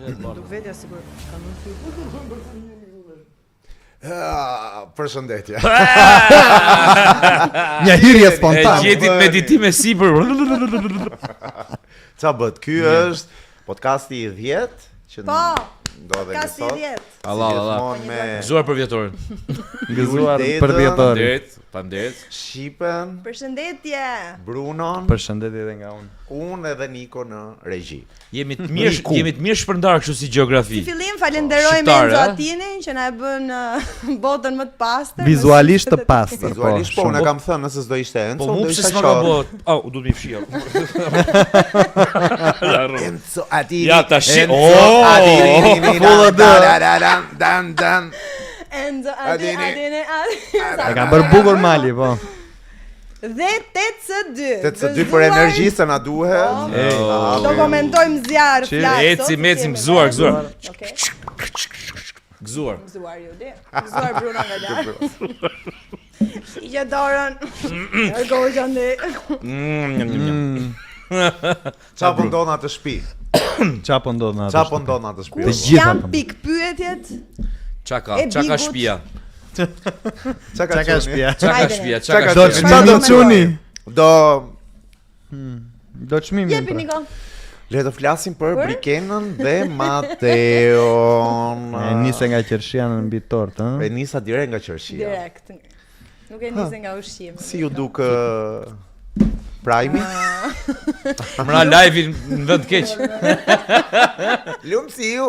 Nuk vetja sikur ka mund të Ah, përshëndetje. Një hyrje spontane. E gjeti meditim e sipër. Ça bëhet? Ky është podcasti i 10 që Po. ndodhemi Podcasti i sot. 10. Allah, Allah. Gjithmonë me Gëzuar për vjetorin. Gëzuar Dedën. për vjetorin. Faleminderit, faleminderit. Shqipen, Përshëndetje. Brunon, Përshëndetje edhe nga unë. unë edhe Niko në regji. Jemi të mirë, jemi të mirë shpërndar kështu si gjeografi. Si fillim falenderojmë Shqiptare, Enzo eh? Atinin që na e bën uh, botën më të pastër. Vizualisht të pastër, po. Vizualisht po, shumë. unë e kam thënë nëse s'do ishte Enzo, Po mu do pse isha s'ma ka qorr. bë? Au, u duhet mi fshija. Enzo Atini. Ja, tash- Enzo Oh! Atini. Full Dan dan dan dan dan. Enzo Atini, Atini. Atini, Atini. E ka bërë bukur mali, po. Dhe 8C2. 8C2 për energji se na duhet. Po. Ej. Ah, Do komentojmë zjarr, Qi- flas. Eci, meci, gëzuar, gëzuar. Okej. Gëzuar. Gëzuar Juli. Gëzuar Bruno nga lart. I gje dorën. E gojën dhe. Mm, njam, njam, njam. Qa po ndodh në atë shtëpi? Qa po ndodh në atë? Qa po ndodh në atë shtëpi? Të Kush gjitha janë po ndodh. pikpyetjet? Qa ka? E Qa ka bigut. shtëpia? Qa ka Qa ka çuni? shtëpia? Qa ka Hajde. shtëpia? Qa Qa ka ka Do shtëpia? çuni? çmimin çuni. Do Do çmimin. Jepi pra. Niko. le të flasim për Për? Brikenën dhe Mateon. E nise nga qershia në mbi tortë, E ëh. nisa direkt nga qershia. Direkt. Nuk e nise nga ushqimi. Si ju duk ë, Prime? Mra live-in në vend keq. Lum si ju.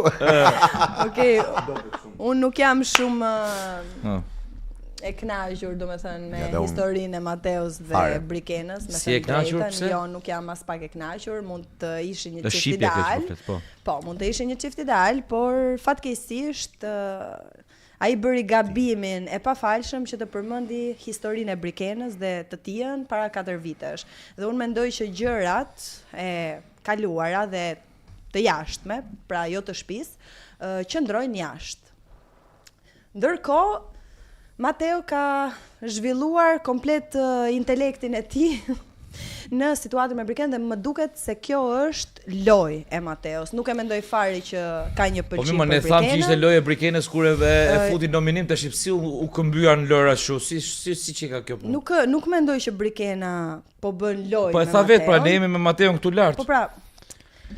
Okej. Unë nuk jam shumë Ah. ë, e kënaqur, domethënë me Ja, dhe unë- historinë e Mateos dhe Fare. Brikenës, me Si e thënë kënaqur, drejtën, pse? Jo, nuk jam as pak e kënaqur, mund të ishin një Është çift shqipja keq ideal. po flet, po. Po, mund të ishin një çift ideal, por fatkeqësisht ë, ai bëri gabimin e pafalshëm që të përmendi historinë e Brikenës dhe të tijën para 4 vitesh. Dhe unë mendoj që gjërat e kaluara dhe të jashtme, pra jo të shtëpisë, ë, qëndrojnë jashtë. Ndërkohë, Mateo ka zhvilluar komplet ë, intelektin e tij në situatën me Briken dhe më duket se kjo është lojë e Mateos. Nuk e mendoj fare që ka një Po pëlqim mirë, ma ne për thamë që ishte Brikenën. lojë e Brikenës kur e, e Ë, futi nominim tash si u, u këmbya në lojra kështu, si si si që ka kjo punë. Nuk nuk mendoj që Brikena po bën lojë Po e me tha vet, pra Mateon. ne jemi me Mateon këtu lart. Po pra,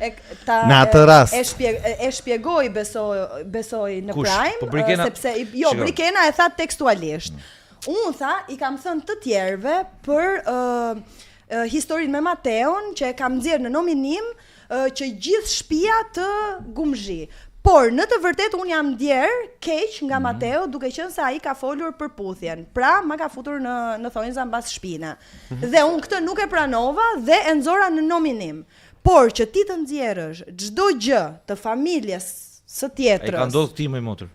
e ta Në atë rast. e shpjeg, e shpjegoi besoj besoj në Kush? Prime, Po Brikena- ë, sepse jo Shiko. Brikena e tha tekstualisht. Unë tha i kam thënë të tjerëve për ë ë, historinë me Mateon që e kam nxjerr në nominim ë, që gjithë shtëpia të gumzhi. Por në të vërtetë unë jam ndjer keq nga Mhm. Mateo duke qenë se ai ka folur për puthjen. Pra ma ka futur në në thonjza mbas shpine. Mhm. Dhe unë këtë nuk e pranova dhe e nxora në nominim. Por që ti të nxjerrësh çdo gjë të familjes së E tjetrës. ka ndodhur këtij më i motër.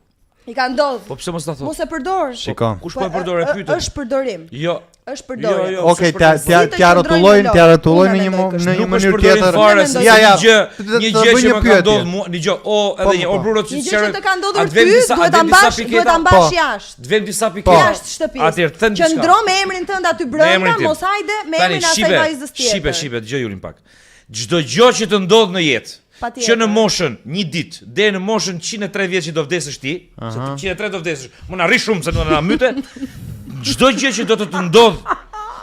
I ka ndodhur. Po pse mos ta thot? Mos e përdor. Shiko. Kush po e përdor e Ë, ë, pyetën? Është përdorim. Jo. Është përdorim. Jo, jo, Okej, s'është t'ja përdorim. t'ja Si të t'ja qëndrojnë rrotullojnë, në t'ja lojë? rrotullojnë Unë në një mendoj mo- kështu. në një Nuk është mënyrë përdorim tjetër. fare Unë se mendoj Ja, ja. një gjë, të- një të gjë bëj që një më ka pyetje. ndodhur mua, një gjë, o Po, edhe një, po, o po. Bruno që Një gjë që të ka ndodhur a të ty, vem disa- duhet a ta të vem disa mbash, duhet ta piketa? mbash Po. jashtë. Të vem disa piketa. Jashtë shtëpisë. Atëherë them diçka. Qëndro me emrin tënd aty Me brenda, emrin tim. mos hajde me Tani, emrin e asaj shqipe, vajzës tjetër. Shqipe, shqipe, dëgjoj Julin pak. Çdo gjë që të ndodh në jetë, Patjetër. që në moshën një ditë deri në moshën 103 vjeç që do vdesësh ti, se ti 103 do vdesësh, më na rri shumë se do na myte. Çdo gjë që do të të ndodh,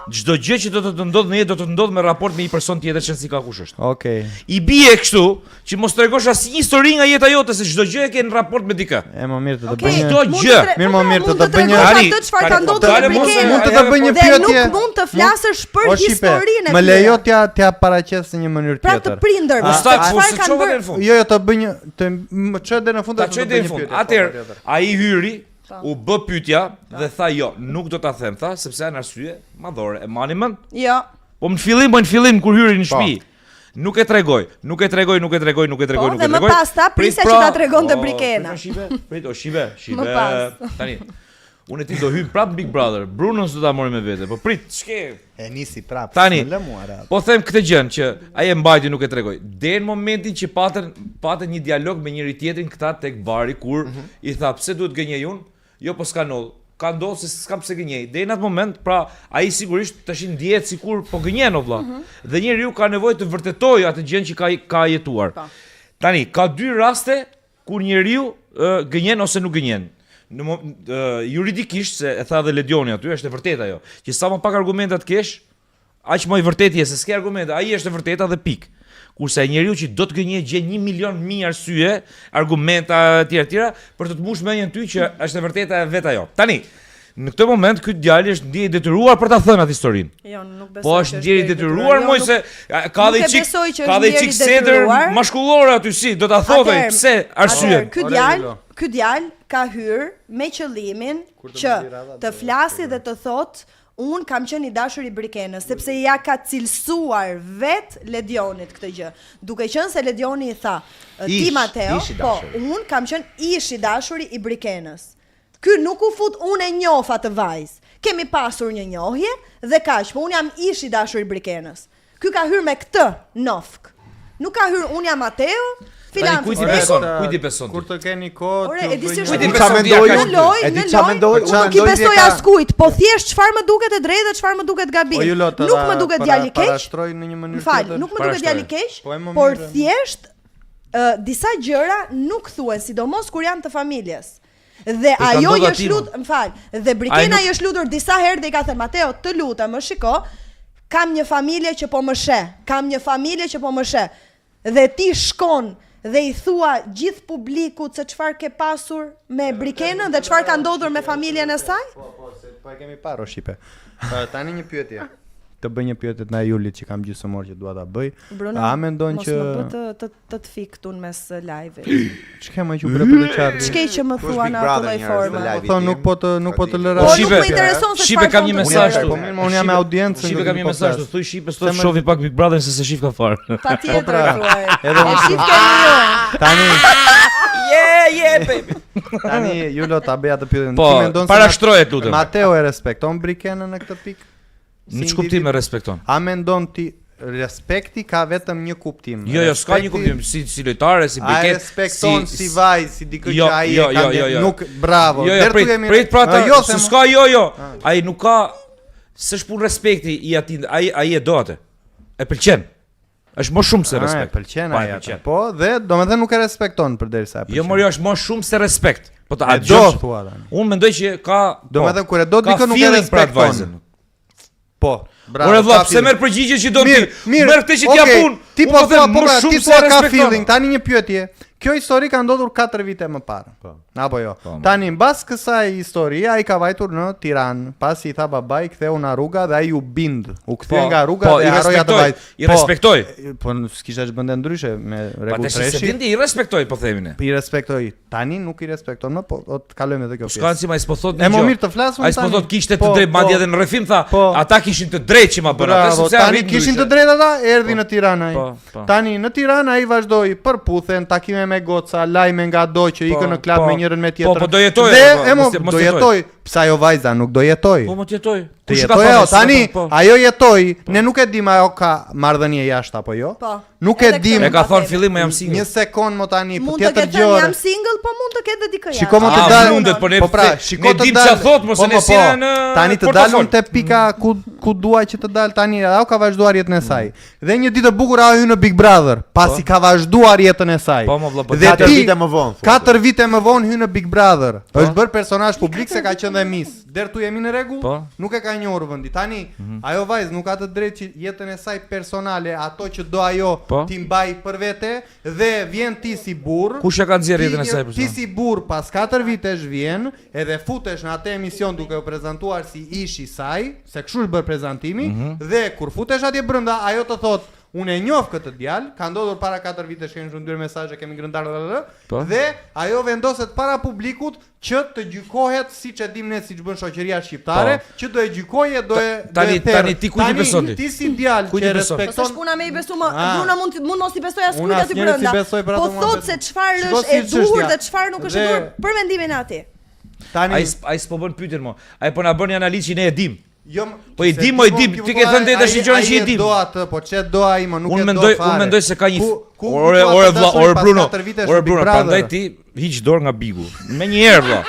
çdo gjë që do të të ndodh në jetë do të të ndodh me raport me një person tjetër që si ka kush është. Okej. I bie kështu që mos tregosh asnjë histori nga jeta jote se çdo gjë e ke në raport me dikë. E më mirë të të Okej, bëj një Çdo mund gjë. të tre- Mirë, po më pra, mirë të mund të bëj një- tregosh Tani, atë çfarë tani, ka ndodhur dale, me mos e- Brikenën. Mund të të bëj një Dhe pyetje. nuk mund të flasësh për O, Shqipe, historinë e Më tyre. lejo t'ja t'ja paraqes në një mënyrë Pra të tjetër. prindërve, Mos ta se po çfarë se kanë çova bërë. deri në fund. Jo, jo, të bëj një të më çoj deri në fund Ta dhe çoj të bëj deri në një fund. pyetje. po, Atëherë, patjetër. ai hyri, Po. u bë pyetja dhe tha jo, nuk do ta them, tha, sepse janë arsye madhore. E mani mend? Jo. Po në fillim, po në fillim kur hyri në Po. shtëpi. Nuk e tregoj, nuk e tregoj, nuk e tregoj, nuk e tregoj, Po, nuk e dhe më tregoj. pas tha, Prit prisja pra- që ta tregonte O, Brikena. Prit, o, Shqipe, prit, o Shqipe, Shqipe. Më pas. Tani, unë e ti do hyjmë prapë në Big Brother. Bruno s'do ta marrim me vete, po prit, ç'ke? E nisi prapë. Tani, s'më lë mua rahat. Po them këtë gjën që ai e mbajti nuk e tregoi. Deri në momentin që patën patën një dialog me njëri tjetrin këta tek bari kur i tha pse duhet gënjej unë? Jo, po s'ka ndodhur. Ka ndodhur se s'kam pse gënjej. Deri në atë moment, pra ai sigurisht tash i ndjehet sikur po gënjen o vlla. Dhe njeriu ka nevojë të vërtetojë atë gjën që ka ka jetuar. Po. Tani ka dy raste kur njeriu ë, gënjen ose nuk gënjen. Në mo- ë, juridikisht se e tha edhe Ledioni aty, është e vërtetë ajo, që sa më pak argumenta të kesh, aq më i vërtetë je se s'ke argumenta, ai është e vërteta dhe pik. Kurse ai njeriu që do të gënjej gjen 1 milion mijë arsye, argumenta etj etj për të të mbushur mendjen ty që është e vërteta e vet ajo. Tani, në këtë moment ky djali është ndje i detyruar për ta thënë atë historinë. Jo, nuk besoj. Po që është ndjeri i ndjeri detyruar, Jo, moj nuk- se a, ka nuk dhe e çik besoj që ka është dhe ndjeri çik sedër detyruar. mashkullore aty si, do ta thotë ai, Atëherë, pse arsye. Atëherë, ky Ore, djalë, Lilo. ky djalë ka hyrë me qëllimin që të flasi dhe të thotë unë kam qenë i dashur i Brikenës, sepse ja ka cilësuar vet Ledionit këtë gjë. Duke qenë se Ledioni i tha, ti Ish, Mateo, ish i po, dashuri." unë kam qenë ish i dashuri i Brikenës. Ky nuk u fut unë e njoh atë vajzë. Kemi pasur një njohje dhe kaq, po unë jam ish i dashur i Brikenës. Ky ka hyrë me këtë nofk. Nuk ka hyrë unë jam Mateo, filan Tani, kujt i Fisbeko. beson? Kujt i beson ti? Kur të keni kohë, Ore, t'ju e di bëj si një- është Kujt i Di beson qa ti, mendoj a ka Në lojë, E di në qa lojë, mendoj, nuk unë i mendoj besoj se ka- askujt, po thjesht çfarë më duket e drejtë dhe çfarë më duket gabim. Po ju lot, Nuk më duket djali keq. Parashtroj në një mënyrë Më fal, tjetër. nuk më duket djali keq, Po e më por mirë. thjesht ë, disa gjëra nuk thuen, sidomos kur janë të familjes. Dhe Po i ka ajo ndodhur i atij, është lut, më fal, dhe Brikena Ai nuk- i është lutur disa herë dhe i ka thënë Mateo, të lutem, më shiko, kam një familje që po më sheh, kam një familje që po më sheh. Dhe ti shkon dhe i thua gjithë publikut se çfarë ke pasur me Brikenën dhe çfarë ka ndodhur me familjen e saj? Po, po, se po e kemi parë o shqipe. Ë, Tani një pyetje. Të bëj një pyetje të Julit që kam gjysmë orë që dua ta bëj. Bruno, A mendon mos që më bë të të të, të fik këtu në mes eh, live-it. ç'ke më që u bre për të qartë? Ç'ke që më Ku është thua Big në atë Brother lloj njerëz, forme? në live? Po thonë nuk po të nuk po të lëra. Po nuk Shqipe, më intereson se Shqipe çfarë kam një thonë të mesazh tjerët. këtu. Po mirë, më unë jam me audiencën. Shqipe do kam të një po mesazh, flas. të thuj Shqipe Se sot më- shofi pak Big Brother se se shif ka fare. Patjetër Po pra, thuaj. edhe E unë shif keni ju. Tani, Yeah, yeah baby. tani Julo ta bëj atë pyetjen. Po, Ti mendon se parashtroje, lutem. Mateo e respekton Brikenën në këtë pikë? Si Në ç'kuptim individ? e respekton? A mendon ti respekti ka vetëm një kuptim? Jo, jo, s'ka një Respekti- kuptim si si lojtare, si A e briket, respekton si, vajzë, si dikë Jo, që ai jo, e ka jo, ndje- jo, jo. Nuk, bravo. Jo, jo, Deri prit, tu jemi- prit pra ta, Ah, jo, se them- s'ka jo, jo. Ai nuk ka s'është punë respekti i atij, ai ai e do atë. E pëlqen. Është më shumë se Ah, respekt. E pëlqen Po, e ai atë. pëlqen. Po, dhe domethënë nuk e respekton përderisa e pëlqen. Jo, mor, jo, është më shumë se respekt. Po ta E do dëgjosh- thua tani. Unë mendoj që ka Domethënë kur e do ka dikë nuk e feeling për atë respekton. vajzën. Po, bravo. Ore vlla, ka pse feeling. merr përgjigje që do ti? Mirë, mirë. Merr këtë që t'ja okej, pun. Ti Unë po them, thua, po më pra, shumë ti se thua ka respekton. feeling. Tani një pyetje. Kjo histori ka ndodhur 4 vite më parë. Po. Apo jo. Po, mo. Tani mbas kësaj historie ai ka vajtur në Tiranë, pasi i tha babai ktheu nga rruga dhe ai u bind. U kthye Po, nga rruga po, dhe i harroi atë respektoj, vajzë. i respektoj. Po s'kishte ç'bënte ndryshe me Pa rregull tash se treshi. dindi i respektoj, po themi ne. I respektoj. Tani nuk i respekton më, po o të kalojmë edhe kjo Po s'ka pjesë. si ma ai s'po thot E një mo gjë. mirë të flas unë Ai s'po tani. thot kishte të Po, drejtë, madje po. edhe në rrëfim tha, Po. ata kishin të drejtë që ma bën atë, Bravo, sepse tani arrit kishin të ndryshe. drejtë ata, erdhi në Tiranë ai. Po, po. Tani në Tiranë ai vazhdoi përputhen, takime me goca, lajme nga do që Po, ikën në klub po. me njërin me Po, tjetrën. po, do jetoj, Dhe po, e mo, mos je- mos do jetoj. jetoj. Pse ajo vajza nuk do jetoj? Po mo të jetoj. Të Kush ka jetoj thënë, ajo, s'ka tani thënë, po. ajo jetoi, ne nuk e dim ajo ka marrëdhënie jashtë apo jo. Po. Nuk e Edhe këtë dim. E mund ka ta thënë themi. fillim më jam single. Një sekond më tani, po Mund të tjetër ketë gjë. thënë ore. jam single, po mund të ketë dhe dikë jashtë. Shiko më të Ah, dal. mundet, po ne po pra, ne shiko të dim dal. ç'a thot, mos po, e ne po, si po. në Tani të portofol. dalun te pika ku ku dua që të dal tani, ajo ka vazhduar jetën e saj. Dhe një ditë e bukur ajo hyn në Big Brother, pasi ka vazhduar jetën e saj. Po, mo, vlla, po, Dhe Katër ti vite më vonë. thua. Katër vite më vonë hyn në Big Brother. Është bërë personazh publik se ka qenë dhe mis. Deri tu jemi në rregull? Po. Nuk e ka njohur vendi. Tani ajo vajzë nuk ka të drejtë që jetën e saj personale, ato që do ajo Po. ti mbaj për vete dhe vjen ti si burr. Kush e ka nxjerrë Ti jetën e një- saj për Ti sa? si burr pas 4 vitesh vjen edhe futesh në atë emision duke u prezantuar si ish i saj, se kështu është bërë prezantimi, Mhm. dhe kur futesh atje brenda, ajo të thot Unë e njoh këtë djalë, ka ndodhur para 4 vitesh kemi shkëmbyer mesazhe, kemi ngrënë darë, Po. dhe ajo vendoset para publikut që të gjykohet siç e dim ne siç bën shoqëria shqiptare, që do e gjykoje, do e do Po. Tani- e therë. tani ti kujt i beson ti? Ti si djalë Kujt që i e beson? Po s'është respekton puna me i besu më, Ah. Bruno mund mund mos i besoj askujt Unë aty asnjërit brenda. s'i besoj për Po atë thot momentin. se çfarë Shiko është si e duhur çështja. dhe çfarë nuk është e Dhe- duhur për mendimin e atij. Tani Ai s- ai s'po bën pyetjen mo. Ai po na bën një analizë që ne e dim. Jo, m- Po i se dim, mo, i mo, dim, ki ti po ke thënë deri tash ai- një gjëra ai që i e dim. Do atë, po çe do ai, mo, nuk Unë e do mendoj, fare. unë mendoj se ka një Ku- ku Ore, kuptua ore të vlla, dashuri ore pas Bruno, katër vitesh ore në Big Bruno, Brother? prandaj ti hiq dorë nga Bigu. Me një herë vlla.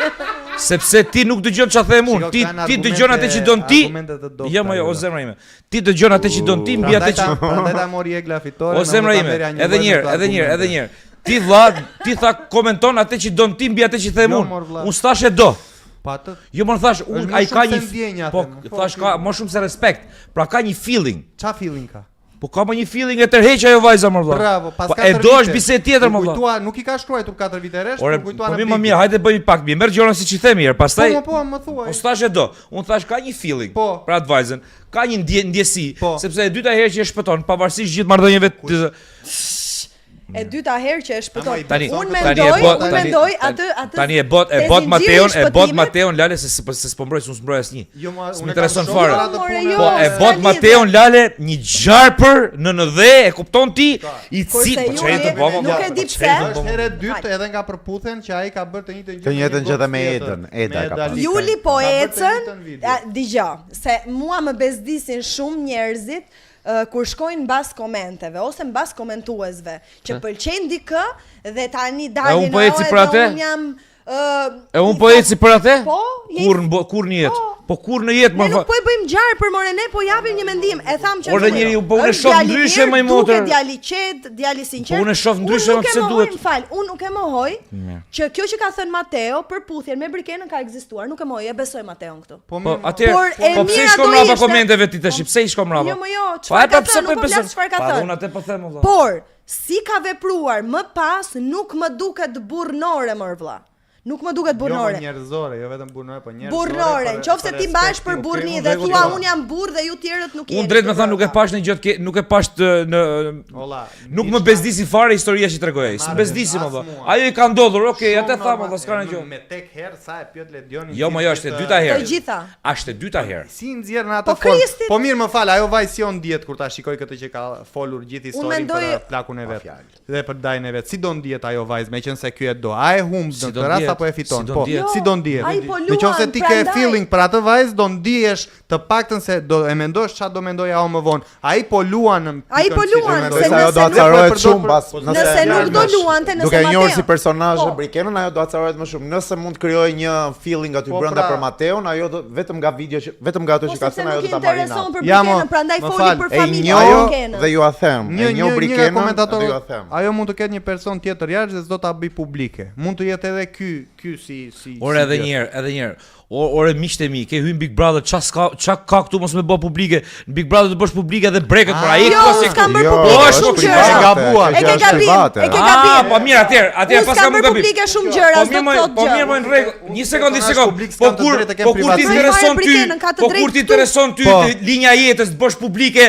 Sepse ti nuk dëgjon çfarë them unë, Shiko, ti kanë ti dëgjon atë që don ti. argumente të dobta, Jo, mo, jo, o jo. zemra ime. Ti dëgjon atë që don ti mbi atë Prandaj që ta- Prandaj ta mori Egla fitore. O zemra ime, edhe një herë, edhe një herë, edhe një herë. Ti vlla, ti tha komenton atë që don ti mbi atë që them Jo, unë. mor, vlla. Unë s'thash e do. Po atë Jo, më thash, Është unë më ai ka shumë se një ndjenja, Po, them, po, thash ka feeling. më shumë se respekt. Pra ka një feeling. ça feeling ka? Po ka më një feeling e tërheq ajo vajza më vlla. Bravo, pas Po e katër do është vite. bisedë tjetër U më vlla. Kujtua, nuk i ka shkruar 4 vite rresht, Ore, u kujtua po në mirë më Big. mirë, hajde bëjmë pak mirë. Merr gjëra siç i them herë, pastaj Po, po, po, më thuaj. Po s'thash e do. Unë thash ka një feeling Po. për atë vajzën, ka një ndje, ndjesi, Po. sepse e dyta herë që e shpëton, pavarësisht gjithë marrëdhënieve të E dyta herë që e shpëton. Ama i Tani, Unë tani e mendoj, bot, unë tani, mendoj tani- atë atë Tani e bot, e te bot zinxhiri Mateon, e bot shpëtimit- Mateon Lale se s'po se s'po mbroj, s'u s'mbroj asnjë. Jo, ma, S'më unë e kam intereson shoqë fare. për atë Jo, more, punë. jo. Po e s'ka bot lidhje. Mateon Lale një gjarpër në në dhe, e kupton ti? I Kurse cili po ju çfarë të e- bëmë? nuk e di pse. Është herë e dytë edhe nga përputhen që ai ka bërë të njëjtën gjë. Të njëjtën me gjë dhe me gocë tjetër, Edën, Eda me ka Eda pas. Likaj. Juli po Ka bërë të ecën, njëjtën video. a, dëgjoj, se mua më bezdisin shumë njerëzit ë, kur shkojnë mbas komenteve ose mbas komentuesve që pëlqejnë dikë dhe tani dalin unë po eci "O, për edhe atë?" Unë jam ë, E unë po eci për atë? Po, je- Kur në bo, kur në jetë? Po. Po kur në jetë Ne më nuk po e bëjmë gjarë për more, ne po japim një mendim. E tham që Ore, në njeriu, po unë e Është shoh djali ndryshe, mirë, më i motër. Duket djali qet, djali sinqert. Po unë e shoh ndryshe, Unë më nuk e pse mohoj, duhet? Më fal, unë nuk e mohoj që kjo që ka thënë Mateo për puthjen me Brikenën ka ekzistuar. Nuk e mohoj, e besoj Mateon këtu. Po Po mirë, atëherë, Por e po pse i mira shkon do mbrapa ishte- komenteve ti tash? Pse i shkon mbrapa? Jo, më jo, Po çfarë e ka pa pse thënë, po e nuk po flas beson? çfarë ka Pa, dhe thënë. unë atë po them o vlla. Por si ka vepruar më pas nuk më duket burrnore mor vlla. Nuk më duket Jo, burrnore. më njerëzore, jo vetëm burrnore, po njerëzore. Burrnore, për- në qoftë se për ti mbahesh për respektin. burrni Okej, dhe unë thua drejt- unë jam burr dhe ju tjerët nuk jeni. Unë drejt me thënë nuk e pash në gjë të ke, nuk e pash të, në Olla, nuk më bezdisi fare historia që tregoi ai. S'më bezdisi më As valla. mua. Ajo i ka ndodhur, okay, Shumë atë tha më normal, valla, s'ka e, në gjë. Me tek herë sa e pyet Ledionin. Jo, më jo, është e dyta herë. Të gjitha. Është e dyta herë. Si nxjerr në atë Po formë? Kristit- Po mirë, më fal, ajo vajzë si o ndihet kur ta shikoj këtë që ka folur gjithë historinë mendoj- për plakun e Pa vet fjalë. dhe për dajin e vet. Si do ndihet ajo vajzë, meqense ky e do? A e humb Si në do këtë rast ndihet? apo e fiton? Si do Po, ndihet? si do ndihet? Ai po Në qoftë se luan, ti ke prandaj. feeling për atë vajzë, do ndihesh të paktën se do e mendosh çfarë do mendoj ajo më vonë. Ai po luan në Ai pikën po si që luan, mendoj. se Se ajo nëse do nuk- acarohet Nuk e shumë përdor pas, për- Nëse nuk do luante, nëse Duke e njohur Mateo. si personazh Po. Brikenën, ajo do acarohet më shumë. Nëse mund të krijojë një feeling aty Po, brenda pra. për Mateon, ajo do vetëm nga video që vetëm nga ato Po që ka sepse thënë ajo nuk do i ta marrë intereson inat. për Ja, mo, Brikenën, prandaj më foli fal, për E familjen e njoh Brikenës. dhe ju a them, Një e një njoh një nga Brikenën dhe ju a komentatorët, them. ajo mund të ketë një person tjetër jashtë dhe s'do ta bëj publike. Mund të jetë edhe ky, ky si si Ore si edhe gjë. një herë, edhe një herë. O, ore miqtë e mi, ke hyn Big Brother, ça s'ka, ça ka këtu mos me bë publike. Në Big Brother të bësh publike edhe brekët, por ai Jo, këtu si s'kam bërë Jo, publike Po, është shumë private, gjëra. Gabuar. E ke kjo është gabim, private. e ke Ah, gabim. po mirë, atëherë, atëherë Unë pas s'kam kam bërë gabim. publike shumë gjëra, Po s'do mirë, të moj, thotë po gjë. mirë, moj në rregull. Një sekond, një Personazh sekond. publik Po s'kam të kur drejtë të kem po kur ti privatësi. intereson Fare ty, Brikenën, ka të po kur drejtë ti këtu. intereson ty Po. të linja e jetës të bësh publike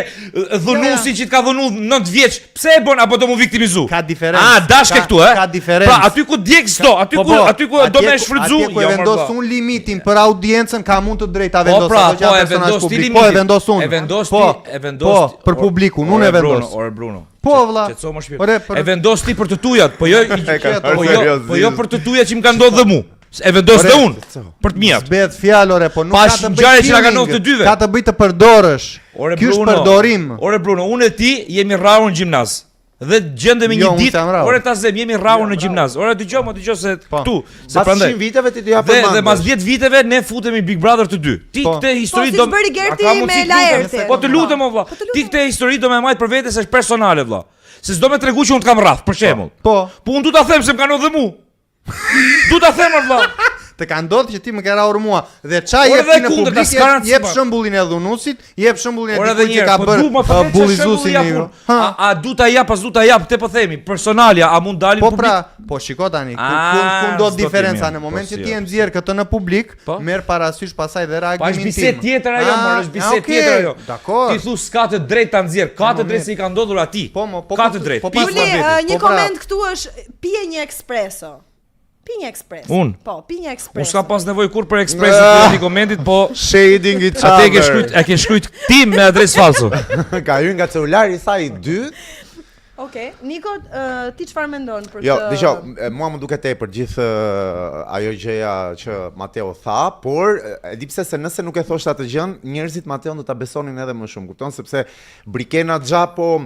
dhunusin që të ka dhunu 9 vjeç, pse e bën apo do mu viktimizu? Ka diferencë. Ah, dashke Ka- këtu, e? ka diferencë. Pra aty ku djeg s'do, aty Po, ku po, aty ku do atje me ku- shfrytzu, Atje ku e jo, mor, vendos vlla. unë limitin për audiencën, ka mund të drejtë ta Po vendos pra, ato që po janë e personazh vendos ti publik. limitin. Po e vendos unë. E vendos po, ti, e vendos Po, ti. për Or- publikun, unë Ore, e vendos. Bruno, ore Bruno. Po, vlla. Qetëso më shpirt. Ore, për- E vendos ti për të tujat, po jo E ka po jo, po jo seriozisht. për të tujat që më ka ndodhur dhe mu. E vendos Ore, dhe unë për të miat. S'behet fjalë ore, po nuk Pa ka të bëj ngjarje që na ka feeling, ndodhur të dyve. Ka të bëj të përdorësh. Ore Ky është Bruno. përdorim. Ore Bruno, unë e ti jemi rrahur në gjimnaz. Dhe gjendemi Jo, një unë ditë, s'jam rrahur. ore ta zem, jemi rrahur në gjimnaz. Ore dëgjoj, më dëgjoj se Po. këtu, se Pas prandaj. 100 viteve ti do ja Dhe përmendësh. dhe mas 10 viteve ne futemi Big Brother të dy. Ti Po. këtë histori Po, siç do bëri Gerti A ka mundësi me të lutem? Laertin. Po të lutem o vlla. Po të lutem. Ti këtë histori do me majt për vete se është personale vlla. Se s'do me tregu që unë të kam rraf, për shembull. Po. Po unë du ta them se më ka ndodhur dhe mu. Du ta them o vlla. Të ka ndodhur që ti më ke rrahur mua dhe çaj Ore jep dhe ti në kundër, publik, ta s'ka jep, jep rëndësi, shembullin e dhunusit, jep shembullin e Ore edhe dikujt një që herë, ka po bërë du më uh, thotë çfarë bullizusin shembulli e jap ju. unë. A, a du ta jap, as du ta jap, te po themi, personalja, a mund dalim Po publik? pra, po shiko tani, ku Ah, ku, ku ndodh s'do ti diferenca mirë, në moment po që si ti e jo, nxjerr këtë në publik, Po? merr parasysh pasaj dhe Pa është reagimin tim. bisedë tjetër ajo, Ah, mor, është bisedë ah, okay, tjetër ajo. Dakor. Ti thu s'ka të drejtë ta nxjerr, ka të drejtë se i ka ndodhur atij. Po, mo, po, ka po, të drejtë. po, Pikë pas Juli, pa veti. ë, një Po, pra. koment këtu është pije një espresso. Pi një espresso. Unë? Po, pi një espresso. Unë s'ka pas nevojë kur për ekspresin të atij komentit, po Shading each atë e ke other. shkruajt, e ke shkruajt ti me adresë falso. Ka hyrë nga celulari i saj i dytë. Okej, Niko, ë, ti çfarë mendon për Jo, këtë? dëgjoj, e, mua më duket tepër gjithë ë, ajo gjëja që Mateo tha, por e, e di pse se nëse nuk e thoshte atë gjën, njerëzit Mateon do ta besonin edhe më shumë, kupton? Sepse Brikena xha po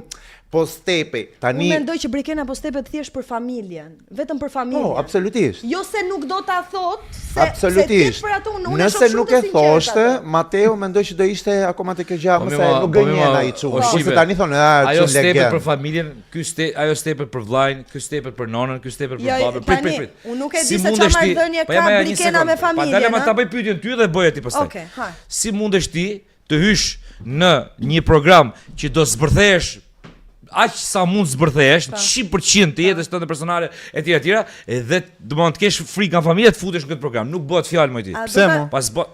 po stepi. Tani Unë mendoj që Brikena po stepet thjesht për familjen, vetëm për familjen. Po, absolutisht. Jo se nuk do ta thot, se se Absolutisht. thjesht për ato unë Unë unë e Nëse shoh shumë nuk të e sinqertë thoshte, atë. Mateo mendoj që do ishte akoma te kjo gjë, Po, mos mi e ma- nuk po, mi gënjen ma- ai çun. o, Kurse shive, tani thonë, "Ah, Ajo çun stepet legen." për familjen, ky ste, ajo stepet për vllajin, ky stepet për nonën, ky stepet për Jo, babën. Prit, tani, prit, prit. unë nuk e di Si se çfarë mundesh ti- marrëdhënie Po ja, ka ma ja, një Brikena sekond. me Pa familjen, dalë ma a? ta bëj pyetjen ty dhe bëje ti pastaj. Okej, haj. Si mundesh ti të hysh në një program që do zbërthesh aq sa mund zbërthesh, 100% të jetës tënde personale etj etj, edhe domethënë të kesh frikë nga familja të futesh në këtë program. Nuk bëhet fjalë më ti. A do Pse, ta- mo? Pas bë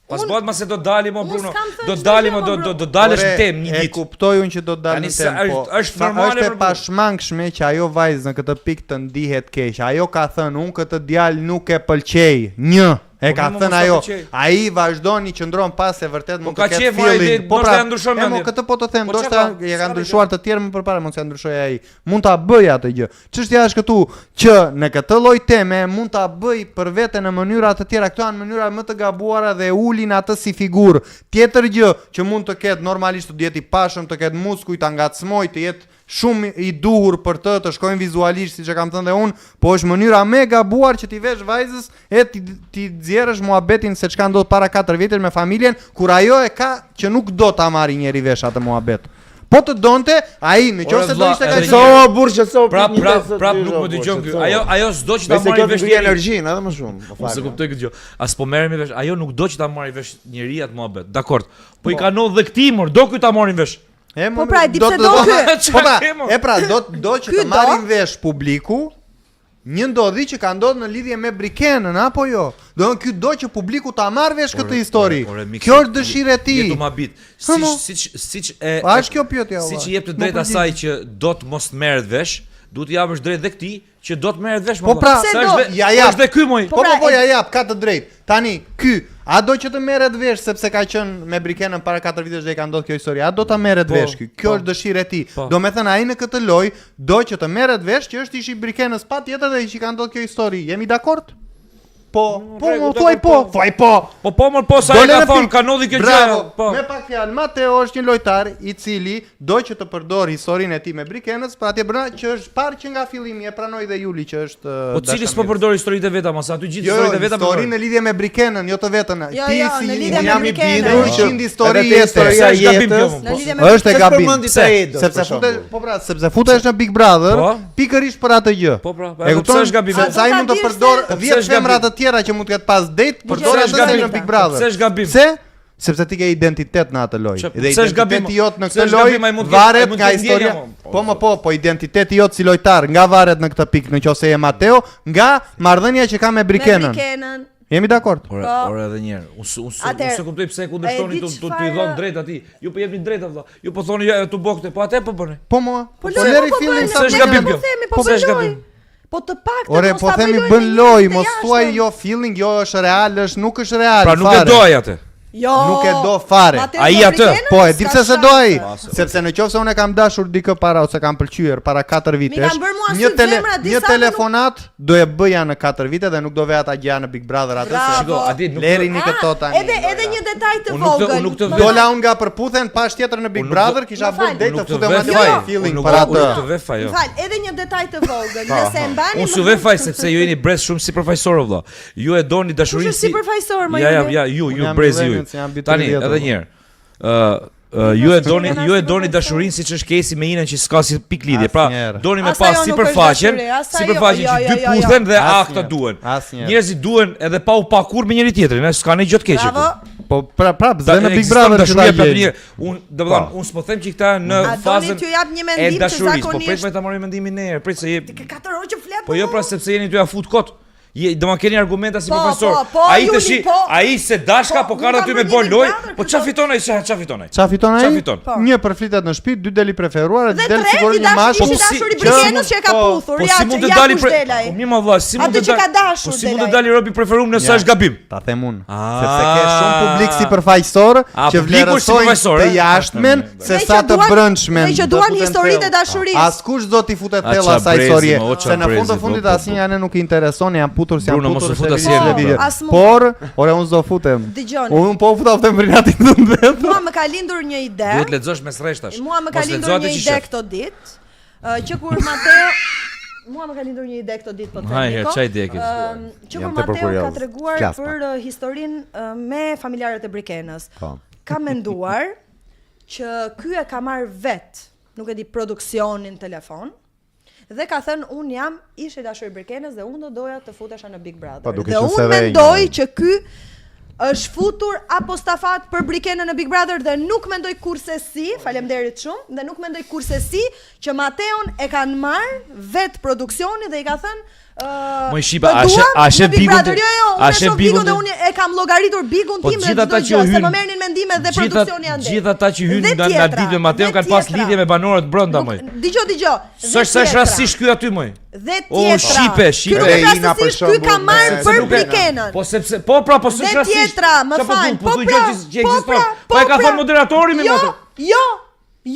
Pas Unë- bëhet ma se do dali mo unë Bruno, s'kam thënë do çdo dali gjë, mo mo, do Bruno. do do dalësh në Ore, temë një E ditë. kuptoj unë që do të dalë Tani në se temë, është- po është sa normale është e për burrë. pashmangshme që ajo vajzë në këtë pikë të ndihet keq. Ajo ka thënë, unë këtë djalë nuk e pëlqej. Një, e Po, ka mi, mo, thënë mos ta ajo. pëlqej. Ai vazhdon i qëndron pas se vërtet mund Po, ka të ketë qef, more, feeling. ide, ndoshta ja ndryshon e mo mendjen. këtë po të them, Po, çka ndoshta ka? e S'ka ka ndryshuar të tjerë më përpara, mos ja ndryshoj ai. Mund ta bëj atë gjë. Çështja është këtu që në këtë lloj teme mund ta bëj për vete në mënyra të tjera. Këto janë mënyra më të gabuara dhe e ulin atë si figurë. Tjetër gjë që mund të ketë normalisht të jetë i pashëm, të ketë muskuj, ta ngacmoj, të jetë shumë i duhur për të, të shkojnë vizualisht siç e kam thënë dhe unë, po është mënyra më e gabuar që ti vesh vajzës e ti ti nxjerrësh muhabetin se çka ndodh para 4 vjetësh me familjen, kur ajo e ka që nuk do ta marrë njeri vesh atë muhabet. Po të donte, ai në qoftë se do vlla, ishte edhe kaq një So burr që so. Prap prap prap nuk më dëgjon ky. Ajo ajo s'do që ta Nëse kjo marrë të vesh ngri njeri. energjinë edhe më shumë. më Unë fal. s'e kuptoj këtë gjë. As po merremi vesh. Ajo nuk do që ta marrë vesh njeri atë muhabet. Dakor. Po i ka ndodhur dhe këtij mor, do ky ta marrin vesh. E, Po mo, pra, e di do pse të- do ky? Po pra, Qa ke, mo? e pra, do do që Ky të do? marrin vesh publiku një ndodhi që ka ndodhur në lidhje me Brikenën apo jo? Do të ky do që publiku ta marrë vesh këtë histori. Ore, mik, Kjo është dëshirë e tij. Jetu ma bit. Ha, mo. Siç siç siç e Pa Po, është kjo pyetja Siç valla. i jep të Më drejtë përgjigj. asaj që do të mos merret vesh, duhet i japësh drejt dhe këtij që do të merret vesh. Po më pra, valla. Pse Se do? është dhe- Ja, po jap. është dhe ky moj. Po Po po pra, po e- ja jap, ka të drejtë. Tani ky, a do që të merret vesh sepse ka qenë me Brikenën para 4 vitesh dhe i ka ndodhur kjo histori? A do ta merret Po, vesh ky? Kjo po. është dëshirë e tij. Po. Do me thënë ai në këtë lojë do që të merret vesh që është ish i Brikenës patjetër dhe që i ka ndodhur kjo histori. Jemi dakord? Po, po, rregull, mo, thuaj dakord, po, po. thuaj po. Po po mor, po sa e Dole ka në thonë, pikë. ka ndodhi kjo gjë. Bravo. Po. Me pak fjalë, Mateo është një lojtar i cili do që të përdor historinë e tij me Brikenës, pra atje brenda që është parë që nga fillimi e pranoi dhe Juli që është Po cili s'po përdor historitë e veta, mos aty gjithë Jo, jo, historitë e veta historinë në lidhje me Brikenën, jo të vetën. Jo, Ti jo, si në lidhje unë me jam i Brikenën. bindur Jo. që 100 histori Edhe te jete. historia Pse është gabim kjo, jetës. mo? Në lidhje me Është e Pse gabim. s'përmendi Pse? të Edës, Sepse për futesh, shembull? po pra, sepse futesh në Big Brother, Po. pikërisht për atë gjë. Po pra, po E edhe kupton? pse është gabim? Sepse A ai do ta mund të dish përdor se- Po pse 10 është femra gabim? të tjera që mund të ketë pas date, përdor Pse atë është se gabim? në Big Brother. Pse është gabim? Pse? Sepse ti ke identitet në atë lojë. Që- Dhe pse është gabim? identiteti jot në Pse këtë është gabim? lojë Ai mund të ketë- ai varet mund nga të ketë historia. ndjenja, mo. Po më po, po identiteti jot si lojtar nga varet në këtë pikë, në qoftë se je Mateo, nga marrëdhënia që ka me Me Brikenën. Brikenën. Jemi dakord? Ore, Po. ore edhe një herë. Unë s'u- unë s'u- Atëherë, unë s'e kuptoj pse e e kundërshtoni di tu tu tu i çfarë- dhon drejt atij. Ju po jepni drejt vëlla. Ju po thoni ja tu bë këtë, po atë po bëni. Po mua. Po lëri leri po fillin bëjnë, sa Pse është ne gabim po kjo? themi, po Po pse bën është lojë. gabim? Po të paktën Ore, mos po ta bëj themi lojë bën me lojë, njerëzit e mos thuaj jashtëm. jo feeling, jo është real, është nuk është real. Pra nuk e fare. do ai atë. Jo. Nuk e do fare. Mateo Ai do atë. Brikenën, Po, e di s'ka pse se do ai? shanse. Sepse në qoftë se unë e kam dashur dikë para ose kam pëlqyer para 4 vitesh, kanë bërë mua një sy zemra disa një dhe nuk- telefonat do e bëja në 4 vite dhe nuk do veja ta gjeja në Big Brother atë se Bravo. Shiko, a di nuk Lerini Ah, këto tani. Edhe edhe një detaj të Unë nuk të- vogël. unë nuk të Më vë- fal. Dola unë nga përputhen pash tjetër në Big Unë nuk Brother, të- kisha Më fal. bërë date Unë të nuk të futem vë aty faj. me feeling Unë nuk për unë atë. nuk të vë faj, jo. Më fal, edhe një detaj të vogël. Nëse e mbani Unë su vë faj sepse ju jeni brez shumë sipërfaqësor o vëlla. Ju e doni dashurinë Kush është sipërfaqësor, më Ja, ja, Juli? ja, ju, Unë ju jam brezi ju. millennials, jam mbi Tani 30, edhe po. një herë. Ë ë, ju e doni, ju e doni Sipërfaqësor. dashurinë siç është Kesi me Inën që s'ka si pikë lidhje. Pra, Asnjëherë. doni me As pas ajo nuk është sipërfaqen, dashuri, as ajo- sipërfaqen jo, që jo, dy jo, jo. puthen dhe Asnjëherë. akta duhen. Asnjëherë. Njerëzit duhen edhe pa u pa kur me njëri tjetrin, e s'ka ndonjë gjë të keqe. Bravo. këtu. Po pra prap Ta- zë në Big ekziston Brother që ta dashuria gjej. platonike. Unë, domethënë, Po. unë s'po them që këta në A doni fazën t'ju jap një e mendim që dashurisë, po prit zakonisht me ta marrim mendimin ne, herë, prit se je Ti ke katër orë që flet. Po jo pra sepse jeni ty ja fut kot. Je, do ma keni argumenta si Po, profesor. po, po, ai Juli, tash, po. ai se dashka, Po, po ka nuk aty kam me bërë bë një Big loj. Brother, Po këtë ç'a do- fiton ai? Ç'a ç'a fiton ai? Qa fiton ai? Qa fiton? Po. Një përflitet në shtëpi, dy del i preferuar, Dhe del tre, sigurisht i një dash, mashkull. ishi Po si- dashuri që- Brikenës që e ka po, puthur. Po Ja, si mund të ja dali kush pre... del ai. Po mirë më vlla, si mund Atë të që ka dali dashur Po si mund të del ai. dali robi preferuar nëse Ja. është gabim? Ta them unë, Ah. sepse ke shumë publik sipërfaqësor A, që publiku është vlerësojnë sipërfaqësor, të e? jashtmen se Dhe sa që të duan- brendshhmen. Dhe që do duan futen historitë e thellë. dashurisë. Askush do t'i futet A, thellë qa asaj brezi, historie, mo, o, qa se në fund brezi, të fundit po, po, asnjë anë nuk i intereson, janë putur, si janë Bruno, mos putur, u fut se asnjëherë, vjen Po, video. as mu. Por, ore unë s'do futem. Dëgjoni. Unë po u futa futem për inatin tënd vetë. Mua më ka lindur një ide. Duhet lexosh mes rreshtash. Mua më ka Mos lindur lexo atë një që ide shef. këto ditë, ë, që kur Mateo. Mua më ka lindur një ide këto ditë po të them. Hajde, Niko. ça ide ke? Ëm, që Jam kur tepër Mateo ka kurioz. treguar Flas pak. për uh, historinë uh, me familjarët e Brikenës. Po. Kam menduar që ky e ka marrë vet, nuk e di produksionin telefon. Dhe ka thënë un jam ish i dashur i Brikenës dhe unë do doja të futesha në Big Brother. Po, duke dhe qenë se unë edhe e mendoj njohim. që ky është futur apostafat për Brikenën në Big Brother dhe nuk mendoj kursesi, faleminderit shumë, dhe nuk mendoj kursesi që Mateon e kanë marr vet produksioni dhe i ka thënë ë Moj, Shqipe, të a she- duam a she në Big Bigun Brother, ti? jo, jo, A unë e she shoh Bigun Bigun dhe ti? unë e kam llogaritur Bigun Po tim dhe gjithë çdo ata që gjë, se hynë- më merrnin mendime dhe Gjitha- produksioni andej. Gjithë ata që hynë Dhe nga nga tjetra, ditë me Mateon dhe kanë pas tjetra. lidhje me banorët brenda Nuk- moj. Dëgjoj, dëgjoj. Dhe S'është s'është tjetra. rastisht ky aty moj. Dhe O, tjetra. Shqipe, Shqipe. Ky nuk është Reina, për rastësisht, ky ka shembull, marrë me- për nuk e- Brikenën. Po sepse po pra po Dhe s'është rastisht. tjetra, më Qa po fal, thu, po po thu pra, gjë që që po ekziston. pra, Po e ka pra. thënë moderatori mi Jo, motër. jo,